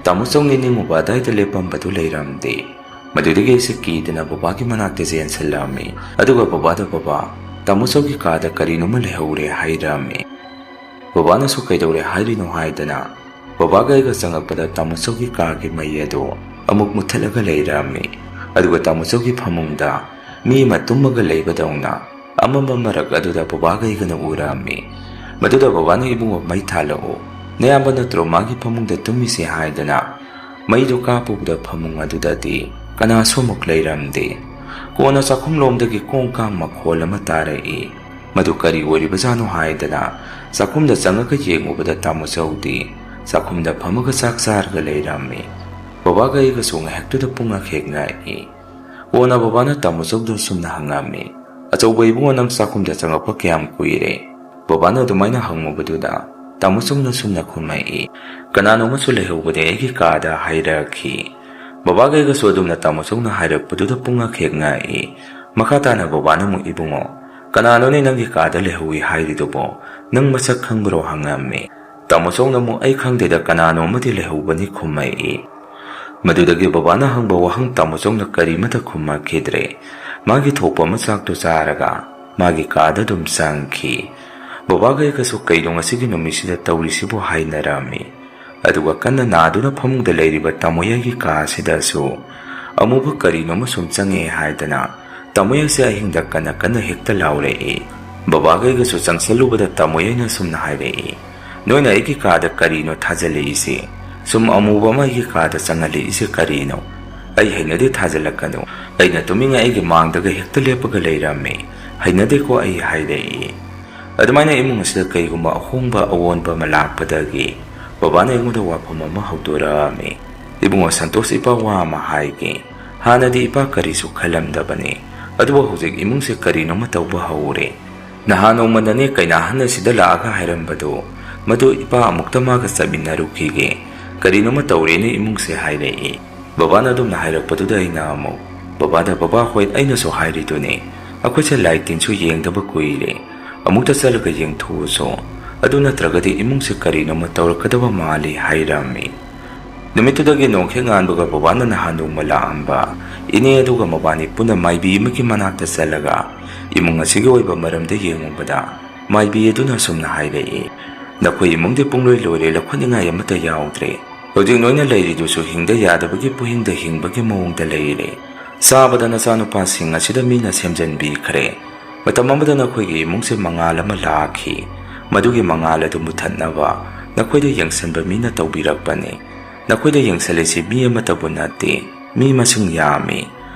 ꯇꯥꯃꯣ ꯆꯧꯅ ꯅꯤꯡꯉꯨꯕ ꯑꯗꯥꯏꯗ ꯂꯦꯞꯄꯝꯕꯗꯨ ꯂꯩꯔꯝꯗꯦ꯫ ꯃꯗꯨꯗꯒꯤ ꯑꯩꯁꯦ ꯀꯤꯗꯅ ꯕꯕꯥꯒꯤ ꯃꯅꯥꯛꯇ ꯆꯦꯟꯁꯤꯜꯂꯛꯑꯝꯃꯤ꯫ ꯑꯗꯨꯒ ꯕꯕꯥꯗ, "ꯕꯕꯥ, ꯇꯥꯃꯣ ꯆꯧꯒꯤ ꯀꯥꯗ ꯀꯔꯤꯅꯣꯃ ꯂꯩꯍꯧꯔꯦ" ꯍꯥꯏꯔꯛꯑꯝꯃꯤ꯫ ꯕꯕꯥꯅꯁꯨ "ꯀꯩꯗꯧꯔꯦ ꯍꯥꯏꯔꯤꯅꯣ?" ꯍꯥꯏꯗꯅ ꯕꯕꯥꯒ ꯑꯩꯒ ꯆꯪꯉꯛꯄꯗ ꯇꯥꯃꯣ ꯆꯧꯒꯤ ꯀꯥꯒꯤ ꯃꯩ ꯑꯗꯨ ꯑꯃꯨꯛ ꯃꯨꯠꯊꯠꯂꯒ ꯂꯩꯔꯝꯃꯤ꯫ ꯑꯗꯨꯒ ꯇꯥꯃꯣ ꯆꯧꯒꯤ ꯐꯃꯨꯡꯗ ꯃꯤ ꯑꯃ ꯇꯨꯝꯃꯒ ꯂꯩꯕꯗꯧꯅ ꯑꯃꯝꯕ ꯃꯔꯛ ꯑꯗꯨꯗ ꯕꯕꯥꯒ ꯑꯩꯒꯅ ꯎꯔꯝꯃꯤ꯫ ꯃꯗꯨꯗ ꯕꯕꯥꯅ ꯏꯕꯨꯡꯉꯣ, "ꯃꯩ ꯊꯥꯜꯂꯛꯎ, ꯅꯌꯥꯝꯕ ꯅꯠꯇ꯭ꯔꯣ ꯃꯥꯒꯤ ꯐꯃꯨꯡꯗ ꯇꯨꯝꯃꯤꯁꯦ?" ꯍꯥꯏꯗꯅ ꯃꯩꯗꯨ ꯀꯥꯞꯄꯨꯕꯗ ꯐꯃꯨꯡ ꯑꯗꯨꯗꯗꯤ ꯀꯅꯥꯁꯨ ꯑꯃꯨꯛ ꯂꯩꯔꯝꯗꯦ꯫ ꯀꯣꯟꯅ ꯆꯥꯛꯈꯨꯝꯂꯣꯝꯗꯒꯤ ꯀꯣꯡ ꯀꯥꯡ ꯃꯈꯣꯜ ꯑꯃ ꯇꯥꯔꯛꯏ꯫ ꯃꯗꯨ ꯀꯔꯤ ꯑꯣꯏꯔꯤꯕꯖꯥꯠꯅꯣ ꯍꯥꯏꯗꯅ ꯆꯥꯛꯈꯨꯝꯗ ꯆꯪꯉꯒ ꯌꯦꯡꯉꯨꯕꯗ ꯇꯥꯃꯣ ꯆꯧꯗꯤ ꯆꯥꯛꯈꯨꯝꯗ ꯐꯝꯃꯒ ꯆꯥꯛ ꯆꯥꯔꯒ ꯂꯩꯔꯝꯃꯤ꯫ ꯕꯕꯥꯒ ꯑꯩꯒꯁꯨ ꯉꯥꯏꯍꯥꯛꯇꯨꯗ ꯄꯨꯡꯉꯛ ꯍꯦꯛ ꯉꯛꯏ꯫ ꯀꯣꯟꯅ ꯕꯕꯥꯅ ꯇꯥꯃꯣ ꯆꯧꯗ ꯁꯨꯝꯅ ꯍꯪꯉꯝꯃꯤ, "ꯑꯆꯧꯕ ꯏꯕꯨꯡꯉꯣ, ꯅꯪ ꯆꯥꯛꯈꯨꯝꯗ ꯆꯪꯉꯛꯄ ꯀꯌꯥꯝ ꯀꯨꯏꯔꯦ?" ꯕꯕꯥꯅ ꯑꯗꯨꯃꯥꯏꯅ ꯍꯪꯉꯨꯕꯗꯨꯗ ꯇꯥꯃꯣ ꯆꯧꯅ ꯁꯨꯝꯅ ꯈꯨꯝꯃꯛꯏ, "ꯀꯅꯥꯅꯣꯝꯃꯁꯨ ꯂꯩꯍꯧꯕꯅꯦ ꯑꯩꯒꯤ ꯀꯥꯗ" ꯍꯥꯏꯔꯛꯈꯤ꯫ ꯕꯕꯥꯒ ꯑꯩꯒꯁꯨ ꯑꯗꯨꯝꯅ ꯇꯥꯃꯣ ꯆꯧꯅ ꯍꯥꯏꯔꯛꯄꯗꯨꯗ ꯄꯨꯡꯉꯛ ꯍꯦꯛ ꯉꯛꯏ꯫ ꯃꯈꯥ ꯇꯥꯅ ꯕꯕꯥꯅ ꯑꯃꯨꯛ, "ꯏꯕꯨꯡꯉꯣ, ꯀꯅꯥꯅꯣꯅꯦ ꯅꯪꯒꯤ ꯀꯥꯗ ꯂꯩꯍꯧꯏ ꯍꯥꯏꯔꯤꯗꯨꯕꯣ? ꯅꯪ ꯃꯁꯛ ꯈꯪꯕ꯭ꯔꯣ?" ꯍꯪꯉꯝꯃꯤ꯫ ꯇꯥꯃꯣ ꯆꯧꯅ ꯑꯃꯨꯛ, "ꯑꯩ ꯈꯪꯗꯦꯗ, ꯀꯅꯥꯅꯣ ꯑꯃꯗꯤ ꯂꯩꯍꯧꯕꯅꯤ" ꯈꯨꯝꯃꯛꯏ꯫ ꯃꯗꯨꯗꯒꯤ ꯕꯕꯥꯅ ꯍꯪꯕ ꯋꯥꯍꯪ ꯇꯥꯃꯣ ꯆꯧꯅ ꯀꯔꯤꯃꯠꯇ ꯈꯨꯝꯃꯛꯈꯤꯗ꯭ꯔꯦ꯫ ꯃꯥꯒꯤ ꯊꯣꯛꯄ ꯑꯃ ꯆꯥꯛꯇꯨ ꯆꯥꯔꯒ ꯃꯥꯒꯤ ꯀꯥꯗ ꯑꯗꯨꯝ ꯆꯪꯈꯤ꯫ ꯕꯕꯥꯒ ꯑꯩꯒꯁꯨ ꯀꯩꯅꯣ ꯉꯁꯤꯒꯤ ꯅꯨꯃꯤꯠꯁꯤꯗ ꯇꯧꯔꯤꯁꯤꯕꯨ ꯍꯥꯏꯅꯔꯝꯃꯤ꯫ ꯑꯗꯨꯒ ꯀꯟꯅ ꯅꯥꯗꯨꯅ ꯐꯃꯨꯡꯗ ꯂꯩꯔꯤꯕ ꯇꯥꯃꯣ ꯌꯥꯏꯒꯤ ꯀꯥꯁꯤꯗꯁꯨ ꯑꯃꯨꯕ ꯀꯔꯤꯅꯣꯃ ꯁꯨꯝ ꯆꯪꯉꯛꯑꯦ ꯍꯥꯏꯗꯅ ꯇꯥꯃꯣ ꯌꯥꯏꯁꯦ ꯑꯍꯤꯡꯗ ꯀꯟꯅ ꯀꯟꯅ ꯍꯦꯛꯇ ꯂꯥꯎꯔꯛꯏ꯫ ꯕꯕꯥꯒ ꯑꯩꯒꯁꯨ ꯆꯪꯁꯜꯂꯨꯕꯗ ꯇꯥꯃꯣ ꯌꯥꯏꯅ ꯁꯨꯝꯅ ꯍꯥꯏꯔꯛꯏ, "ꯅꯣꯏꯅ ꯑꯩꯒꯤ ꯀꯥꯗ ꯀꯔꯤꯅꯣ ꯊꯥꯖꯤꯜꯂꯛꯏꯁꯦ? ꯁꯨꯝ ꯑꯃꯨꯕ ꯑꯃ ꯑꯩꯒꯤ ꯀꯥꯗ ꯆꯪꯍꯜꯂꯛꯏꯁꯦ ꯀꯔꯤꯅꯣ? ꯑꯩ ꯍꯩꯅꯗꯦ, ꯊꯥꯖꯤꯜꯂꯛꯀꯅꯨ꯫ ꯑꯩꯅ ꯇꯨꯃꯤꯟꯅ ꯑꯩꯒꯤ ꯃꯥꯡꯗꯒ ꯍꯦꯛꯇ ꯂꯦꯞꯄꯒ ꯂꯩꯔꯝꯃꯦ꯫ ꯍꯩꯅꯗꯦꯀꯣ ꯑꯩ" ꯍꯥꯏꯔꯛꯏ꯫ ꯑꯗꯨꯃꯥꯏꯅ ꯏꯃꯨꯡ ꯑꯁꯤꯗ ꯀꯩꯒꯨꯝꯕ ꯑꯍꯣꯡꯕ ꯑꯑꯣꯟꯕ ꯑꯃ ꯂꯥꯛꯄꯗꯒꯤ ꯕꯕꯥꯅ ꯑꯩꯉꯣꯟꯗ ꯋꯥꯐꯝ ꯑꯃ ꯍꯧꯗꯣꯔꯛꯑꯝꯃꯤ꯫ "ꯏꯕꯨꯡꯉꯣ ꯁꯟꯇꯣꯁ, ꯏꯄꯥ ꯋꯥ ꯑꯃ ꯍꯥꯏꯒꯦ꯫ ꯍꯥꯟꯅꯗꯤ ꯏꯄꯥ ꯀꯔꯤꯁꯨ ꯈꯜꯂꯝꯗꯕꯅꯤ, ꯑꯗꯨꯕꯨ ꯍꯧꯖꯤꯛ ꯏꯃꯨꯡꯁꯦ ꯀꯔꯤꯅꯣꯃ ꯇꯧꯕ ꯍꯧꯔꯦ꯫ ꯅꯍꯥꯟ ꯅꯣꯡꯃꯗꯅꯦ ꯀꯩꯅꯥꯍꯟ ꯑꯁꯤꯗ ꯂꯥꯛꯑꯒ ꯍꯥꯏꯔꯝꯕꯗꯣ, ꯃꯗꯨ ꯏꯄꯥ ꯑꯃꯨꯛꯇ ꯃꯥꯒ ꯆꯠꯃꯤꯟꯅꯔꯨꯈꯤꯒꯦ꯫ ꯀꯔꯤꯅꯣꯃ ꯇꯧꯔꯦꯅꯦ ꯏꯃꯨꯡꯁꯦ" ꯍꯥꯏꯔꯛꯏ꯫ ꯕꯕꯥꯅ ꯑꯗꯨꯝꯅ ꯍꯥꯏꯔꯛꯄꯗꯨꯗ ꯑꯩꯅ ꯑꯃꯨꯛ ꯕꯕꯥꯗ, "ꯕꯕꯥ, ꯍꯣꯏ, ꯑꯩꯅꯁꯨ ꯍꯥꯏꯔꯤꯗꯨꯅꯤ, ꯑꯩꯈꯣꯏꯁꯦ ꯂꯥꯏ ꯇꯤꯟꯁꯨ ꯌꯦꯡꯗꯕ ꯀꯨꯏꯔꯦ, ꯑꯃꯨꯛꯇ ꯆꯠꯂꯒ ꯌꯦꯡꯊꯣꯛꯎꯁꯣ, ꯑꯗꯨ ꯅꯠꯇ꯭ꯔꯒꯗꯤ ꯏꯃꯨꯡꯁꯦ ꯀꯔꯤꯅꯣꯃ ꯇꯧꯔꯛꯀꯗꯕ ꯃꯥꯜꯂꯤ ꯍꯥꯏꯔꯝꯃꯤ꯫ ꯅꯨꯃꯤꯠꯇꯨꯗꯒꯤ ꯅꯣꯡꯈꯦꯛ ꯉꯥꯟꯕꯒ ꯕꯕꯥꯅ ꯅꯍꯥꯟ ꯅꯣꯡꯃ ꯂꯥꯛꯑꯝꯕ ꯏꯅꯦ ꯑꯗꯨꯒ ꯃꯕꯥꯅꯤ ꯄꯨꯟꯅ ꯃꯥꯏꯕꯤ ꯑꯃꯒꯤ ꯃꯅꯥꯛꯇ ꯆꯠꯂꯒ ꯏꯃꯨꯡ ꯑꯁꯤꯒꯤ ꯑꯣꯏꯕ ꯃꯔꯝꯗ ꯌꯦꯡꯉꯨꯕꯗ, ꯃꯥꯏꯕꯤ ꯑꯗꯨꯅ ꯑꯁꯨꯝꯅ ꯍꯥꯏꯔꯛꯏ, "ꯅꯈꯣꯏ ꯏꯃꯨꯡꯗꯤ ꯄꯨꯡꯂꯣꯏ ꯂꯣꯏꯔꯦ, ꯂꯧꯈꯠꯅꯤꯡꯉꯥꯏ ꯑꯃꯠꯇ ꯌꯥꯎꯗ꯭ꯔꯦ꯫ ꯍꯧꯖꯤꯛ ꯅꯣꯏꯅ ꯂꯩꯔꯤꯗꯨꯁꯨ ꯍꯤꯡꯗ ꯌꯥꯗꯕꯒꯤ ꯄꯨꯍꯤꯡꯗ ꯍꯤꯡꯕꯒꯤ ꯃꯑꯣꯡꯗ ꯂꯩꯔꯦ꯫ ꯆꯥꯕꯗ ꯅꯆꯥꯅꯨꯄꯥꯁꯤꯡ ꯑꯁꯤꯗ ꯃꯤꯅ ꯁꯦꯝꯖꯤꯟꯕꯤꯈ꯭ꯔꯦ꯫ ꯃꯇꯝ ꯑꯃꯗ ꯅꯈꯣꯏꯒꯤ ꯏꯃꯨꯡꯁꯦ ꯃꯉꯥꯜ ꯑꯃ ꯂꯥꯛꯈꯤ꯫ ꯃꯗꯨꯒꯤ ꯃꯉꯥꯜ ꯑꯗꯨ ꯃꯨꯊꯠꯅꯕ ꯅꯈꯣꯏꯗ ꯌꯦꯡꯁꯤꯟꯕ ꯃꯤꯅ ꯇꯧꯕꯤꯔꯛꯄꯅꯤ꯫ ꯅꯈꯣꯏꯗ ꯌꯦꯡꯁꯤꯜꯂꯤꯁꯤ ꯃꯤ ꯑꯃꯠꯇꯕꯨ ꯅꯠꯇꯦ, ꯃꯤ ꯃꯁꯤꯡ ꯌꯥꯝꯃꯤ꯫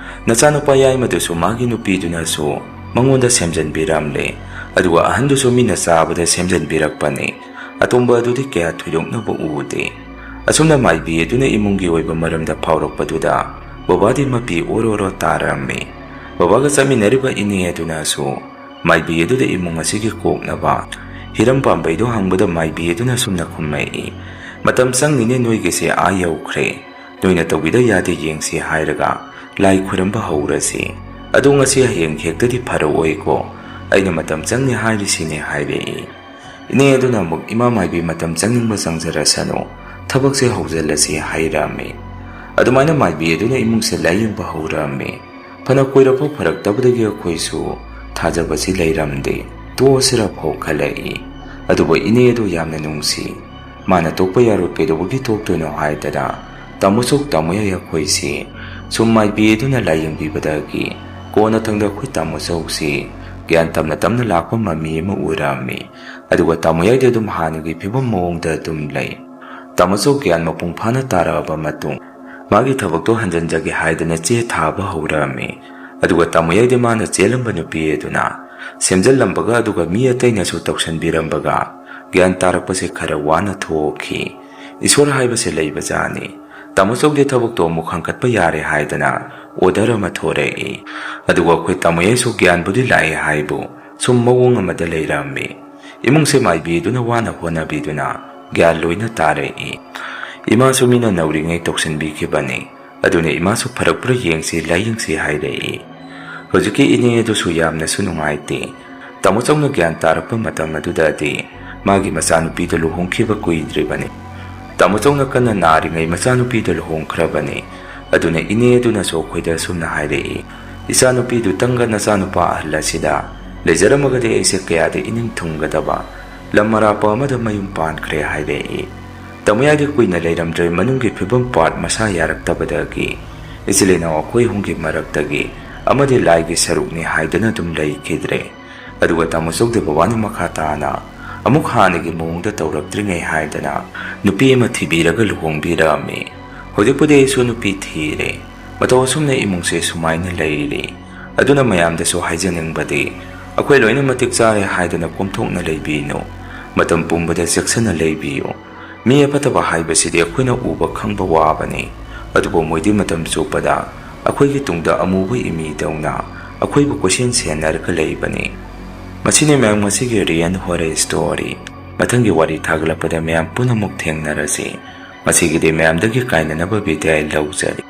ꯅꯆꯥꯅꯨꯄꯥ ꯌꯥꯏꯃꯗꯨꯁꯨ ꯃꯥꯒꯤ ꯅꯨꯄꯤꯗꯨꯅꯁꯨ ꯃꯉꯣꯟꯗ ꯁꯦꯝꯖꯤꯟꯕꯤꯔꯝꯂꯦ꯫ ꯑꯗꯨꯒ ꯑꯍꯟꯗꯨꯁꯨ ꯃꯤꯅ ꯆꯥꯕꯗ ꯁꯦꯝꯖꯤꯟꯕꯤꯔꯛꯄꯅꯤ꯫ ꯑꯇꯣꯝꯕ ꯑꯗꯨꯗꯤ ꯀꯌꯥ ꯊꯣꯏꯗꯣꯛꯅꯕ ꯎꯗꯦ꯫" ꯑꯁꯨꯝꯅ ꯃꯥꯏꯕꯤ ꯑꯗꯨꯅ ꯏꯃꯨꯡꯒꯤ ꯑꯣꯏꯕ ꯃꯔꯝꯗ ꯐꯥꯎꯔꯛꯄꯗꯨꯗ ꯕꯕꯥꯗꯤ ꯃꯄꯤ ꯑꯣꯔꯣ ꯑꯣꯔꯣ ꯇꯥꯔꯝꯃꯤ꯫ ꯕꯕꯥꯒ ꯆꯠꯃꯤꯟꯅꯔꯤꯕ ꯏꯅꯦ ꯑꯗꯨꯅꯁꯨ ꯃꯥꯏꯕꯤ ꯑꯗꯨꯗ ꯏꯃꯨꯡ ꯑꯁꯤꯒꯤ ꯀꯣꯛꯅꯕ ꯍꯤꯔꯝ ꯄꯥꯝꯕꯩꯗꯣ ꯍꯪꯕꯗ ꯃꯥꯏꯕꯤ ꯑꯗꯨꯅ ꯁꯨꯝꯅ ꯈꯨꯝꯃꯛꯏ, "ꯃꯇꯝ ꯆꯪꯅꯤꯅꯦ, ꯅꯣꯏꯒꯤꯁꯦ ꯑꯥ ꯌꯧꯈ꯭ꯔꯦ꯫ ꯅꯣꯏꯅ ꯇꯧꯕꯤꯗ ꯌꯥꯗꯦ, ꯌꯦꯡꯁꯤ ꯍꯥꯏꯔꯒ ꯂꯥꯏ ꯈꯨꯔꯝꯕ ꯍꯧꯔꯁꯤ꯫ ꯑꯗꯣ ꯉꯁꯤ ꯍꯌꯦꯡ ꯍꯦꯛꯇꯗꯤ ꯐꯔꯛꯑꯣꯏꯀꯣ, ꯑꯩꯅ ꯃꯇꯝ ꯆꯪꯅꯤ ꯍꯥꯏꯔꯤꯁꯤꯅꯦ" ꯍꯥꯏꯔꯛꯏ꯫ ꯏꯅꯦ ꯑꯗꯨꯅ ꯑꯃꯨꯛ, "ꯏꯃꯥ ꯃꯥꯏꯕꯤ, ꯃꯇꯝ ꯆꯪꯅꯤꯡꯕ ꯆꯪꯖꯔꯁꯅꯨ, ꯊꯕꯛꯁꯦ ꯍꯧꯖꯤꯜꯂꯁꯤ" ꯍꯥꯏꯔꯛꯑꯝꯃꯤ꯫ ꯑꯗꯨꯃꯥꯏꯅ ꯃꯥꯏꯕꯤ ꯑꯗꯨꯅ ꯏꯃꯨꯡꯁꯦ ꯂꯥꯏꯌꯦꯡꯕ ꯍꯧꯔꯛꯑꯝꯃꯤ꯫ ꯐꯅ ꯀꯨꯏꯔꯛꯄ ꯐꯔꯛꯇꯕꯗꯒꯤ ꯑꯩꯈꯣꯏꯁꯨ ꯊꯥꯖꯕꯁꯤ ꯂꯩꯔꯝꯗꯦ, ꯇꯣꯛꯑꯁꯤꯔ ꯐꯥꯎ ꯈꯜꯂꯛꯏ꯫ ꯑꯗꯨꯕꯨ ꯏꯅꯦ ꯑꯗꯨ ꯌꯥꯝꯅ ꯅꯨꯡꯁꯤ꯫ ꯃꯥꯅ ꯇꯣꯛꯄ ꯌꯥꯔꯣꯏ, ꯀꯩꯗꯧꯕꯒꯤ ꯇꯣꯛꯇꯣꯏꯅꯣ ꯍꯥꯏꯗꯅ ꯇꯥꯃꯣꯆꯧ ꯇꯥꯃꯣꯌꯥꯏ ꯑꯩꯈꯣꯏꯁꯤ ꯁꯨꯝ ꯃꯥꯏꯕꯤ ꯑꯗꯨꯅ ꯂꯥꯏꯌꯦꯡꯕꯤꯕꯗꯒꯤ ꯀꯣꯟꯅꯊꯪꯗ ꯑꯩꯈꯣꯏ ꯇꯥꯃꯣꯆꯧꯁꯤ ꯒ꯭ꯌꯥꯟ ꯇꯞꯅ ꯇꯞꯅ ꯂꯥꯛꯄ ꯃꯃꯤ ꯑꯃ ꯎꯔꯛꯑꯝꯃꯤ꯫ ꯑꯗꯨꯒ ꯇꯥꯃꯣꯌꯥꯏꯗꯤ ꯑꯗꯨꯝ ꯍꯥꯟꯅꯒꯤ ꯐꯤꯕꯝ ꯃꯑꯣꯡꯗ ꯑꯗꯨꯝ ꯂꯩ꯫ ꯇꯥꯃꯣꯆꯧ ꯒ꯭ꯌꯥꯟ ꯃꯄꯨꯡ ꯐꯥꯅ ꯇꯥꯔꯛꯑꯕ ꯃꯇꯨꯡ ꯃꯥꯒꯤ ꯊꯕꯛꯇꯣ ꯍꯟꯖꯤꯟꯖꯒꯦ ꯍꯥꯏꯗꯅ ꯆꯦ ꯊꯥꯕ ꯍꯧꯔꯛꯑꯝꯃꯤ꯫ ꯑꯗꯨꯒ ꯇꯥꯃꯣꯌꯥꯏꯗꯤ ꯃꯥꯅ ꯆꯦꯜꯂꯝꯕ ꯅꯨꯄꯤ ꯑꯗꯨꯅ ꯁꯦꯝꯖꯤꯜꯂꯝꯕꯒ ꯑꯗꯨꯒ ꯃꯤ ꯑꯇꯩꯅꯁꯨ ꯇꯧꯁꯟꯕꯤꯔꯝꯕꯒ ꯒ꯭ꯌꯥꯟ ꯇꯥꯔꯛꯄꯁꯦ ꯈꯔ ꯋꯥꯅ ꯊꯣꯛꯈꯤ꯫ ꯏꯁꯣꯔ ꯍꯥꯏꯕꯁꯦ ꯂꯩꯕꯖꯥꯠꯅꯤ꯫ ꯇꯥꯃꯣꯆꯧꯒꯤ ꯊꯕꯛꯇꯣ ꯑꯃꯨꯛ ꯈꯟꯀꯠꯄ ꯌꯥꯔꯦ ꯍꯥꯏꯗꯅ order ꯑꯃ ꯊꯣꯔꯛꯏ꯫ ꯑꯗꯨꯒ ꯑꯩꯈꯣꯏ ꯇꯥꯃꯣꯌꯥꯏꯁꯨ ꯒ꯭ꯌꯥꯟꯕꯨꯗꯤ ꯂꯥꯛꯑꯦ ꯍꯥꯏꯕꯨ ꯁꯨꯝ ꯃꯑꯣꯡ ꯑꯃꯗ ꯂꯩꯔꯝꯃꯤ꯫ ꯏꯃꯨꯡꯁꯦ ꯃꯥꯏꯕꯤꯗꯨꯅ ꯋꯥꯅ ꯍꯣꯠꯅꯕꯤꯗꯨꯅ ꯒ꯭ꯌꯥꯟ ꯂꯣꯏꯅ ꯇꯥꯔꯛꯏ꯫ ꯏꯃꯥꯁꯨ ꯃꯤꯅ ꯅꯧꯔꯤꯉꯩ ꯇꯧꯁꯤꯟꯕꯤꯈꯤꯕꯅꯤ꯫ ꯑꯗꯨꯅ ꯏꯃꯥꯁꯨ ꯐꯔꯛꯄ꯭ꯔꯥ ꯌꯦꯡꯁꯤ, ꯂꯥꯏꯌꯦꯡꯁꯤ ꯍꯥꯏꯔꯛꯏ꯫ ꯍꯧꯖꯤꯛꯀꯤ ꯏꯅꯦ ꯑꯗꯨꯁꯨ ꯌꯥꯝꯅꯁꯨ ꯅꯨꯡꯉꯥꯏꯇꯦ꯫ ꯇꯥꯃꯣꯆꯧꯅ ꯒ꯭ꯌꯥꯟ ꯇꯥꯔꯛꯄ ꯃꯇꯝ ꯑꯗꯨꯗꯗꯤ ꯃꯥꯒꯤ ꯃꯆꯥꯅꯨꯄꯤꯗꯨ ꯂꯨꯍꯣꯡꯈꯤꯕ ꯀꯨꯏꯗ꯭ꯔꯤꯕꯅꯤ꯫ ꯇꯥꯃꯣꯆꯧꯅ ꯀꯟꯅ ꯅꯥꯔꯤꯉꯩ ꯃꯆꯥꯅꯨꯄꯤꯗꯨ ꯂꯨꯍꯣꯡꯈ꯭ꯔꯕꯅꯤ꯫ ꯑꯗꯨꯅ ꯏꯅꯦ ꯑꯗꯨꯅꯁꯨ ꯑꯩꯈꯣꯏꯗ ꯑꯁꯨꯝꯅ ꯍꯥꯏꯔꯛꯏ, "ꯏꯆꯥꯅꯨꯄꯤꯗꯨꯇꯪꯒ ꯅꯆꯥꯅꯨꯄꯥ ꯑꯍꯜ ꯑꯁꯤꯗ ꯂꯩꯖꯔꯝꯃꯒꯗꯤ ꯑꯩꯁꯦ ꯀꯌꯥꯗ ꯏꯅꯤꯡ ꯊꯨꯡꯒꯗꯕ꯫ ꯂꯝ ꯑꯔꯥꯞꯄ ꯑꯃꯗ ꯃꯌꯨꯝ ꯄꯥꯟꯈ꯭ꯔꯦ" ꯍꯥꯏꯔꯛꯏ꯫ ꯇꯥꯃꯣꯌꯥꯏꯗꯤ ꯀꯨꯏꯅ ꯂꯩꯔꯝꯗ꯭ꯔꯦ, ꯃꯅꯨꯡꯒꯤ ꯐꯤꯕꯝ ꯄꯥꯔꯠ ꯃꯁꯥ ꯌꯥꯔꯛꯇꯕꯗꯒꯤ ꯏꯆꯤꯜ ꯏꯅꯥꯎ ꯑꯩꯈꯣꯏ ꯑꯍꯨꯝꯒꯤ ꯃꯔꯛꯇꯒꯤ ꯑꯃꯗꯤ ꯂꯥꯏꯒꯤ ꯁꯔꯨꯛꯅꯤ ꯍꯥꯏꯗꯅ ꯑꯗꯨꯝ ꯂꯩꯈꯤꯗ꯭ꯔꯦ꯫ ꯑꯗꯨꯒ ꯇꯥꯃꯣꯆꯧꯗꯤ ꯕꯕꯥꯅ ꯃꯈꯥ ꯇꯥꯅ ꯑꯃꯨꯛ ꯍꯥꯟꯅꯒꯤ ꯃꯑꯣꯡꯗ ꯇꯧꯔꯛꯇ꯭ꯔꯤꯉꯩ ꯍꯥꯏꯗꯅ ꯅꯨꯄꯤ ꯑꯃ ꯊꯤꯕꯤꯔꯒ ꯂꯨꯍꯣꯡꯕꯤꯔꯛꯑꯝꯃꯤ꯫ ꯍꯧꯖꯤꯛꯄꯨꯗꯤ ꯑꯩꯁꯨ ꯅꯨꯄꯤ ꯊꯤꯔꯦ꯫ ꯃꯇꯧ ꯑꯁꯨꯝꯅ ꯏꯃꯨꯡꯁꯦ ꯁꯨꯃꯥꯏꯅ ꯂꯩꯔꯤ꯫ ꯑꯗꯨꯅ ꯃꯌꯥꯝꯗꯁꯨ ꯍꯥꯏꯖꯅꯤꯡꯕꯗꯤ, ꯑꯩꯈꯣꯏ ꯂꯣꯏꯅ ꯃꯇꯤꯛ ꯆꯥꯔꯦ ꯍꯥꯏꯗꯅ ꯀꯣꯝꯊꯣꯛꯅ ꯂꯩꯕꯤꯅꯨ꯫ ꯃꯇꯝ ꯄꯨꯝꯕꯗ ꯆꯦꯛꯁꯤꯟꯅ ꯂꯩꯕꯤꯌꯨ꯫ ꯃꯤ ꯑꯐꯠꯇꯕ ꯍꯥꯏꯕꯁꯤꯗꯤ ꯑꯩꯈꯣꯏꯅ ꯎꯕ ꯈꯪꯕ ꯋꯥꯕꯅꯤ꯫ ꯑꯗꯨꯕꯨ ꯃꯣꯏꯗꯤ ꯃꯇꯝ ꯆꯨꯞꯄꯗ ꯑꯩꯈꯣꯏꯒꯤ ꯇꯨꯡꯗ ꯑꯃꯨꯕ ꯏꯃꯤꯗꯧꯅ ꯑꯩꯈꯣꯏꯕꯨ ꯀꯣꯏꯁꯦꯟ ꯁꯦꯟꯅꯔꯒ ꯂꯩꯕꯅꯤ꯫ ꯃꯁꯤꯅꯤ ꯃꯌꯥꯝ ꯉꯁꯤꯒꯤ Real Horror Story꯫ ꯃꯊꯪꯒꯤ ꯋꯥꯔꯤ ꯊꯥꯒꯠꯂꯛꯄꯗ ꯃꯌꯥꯝ ꯄꯨꯝꯅꯃꯛ ꯊꯦꯡꯅꯔꯁꯤ꯫ ꯉꯁꯤꯒꯤꯗꯤ ꯃꯌꯥꯝꯗꯒꯤ ꯀꯥꯏꯅꯅꯕ ꯕꯤꯗꯥꯏ ꯂꯧꯖꯔꯤ꯫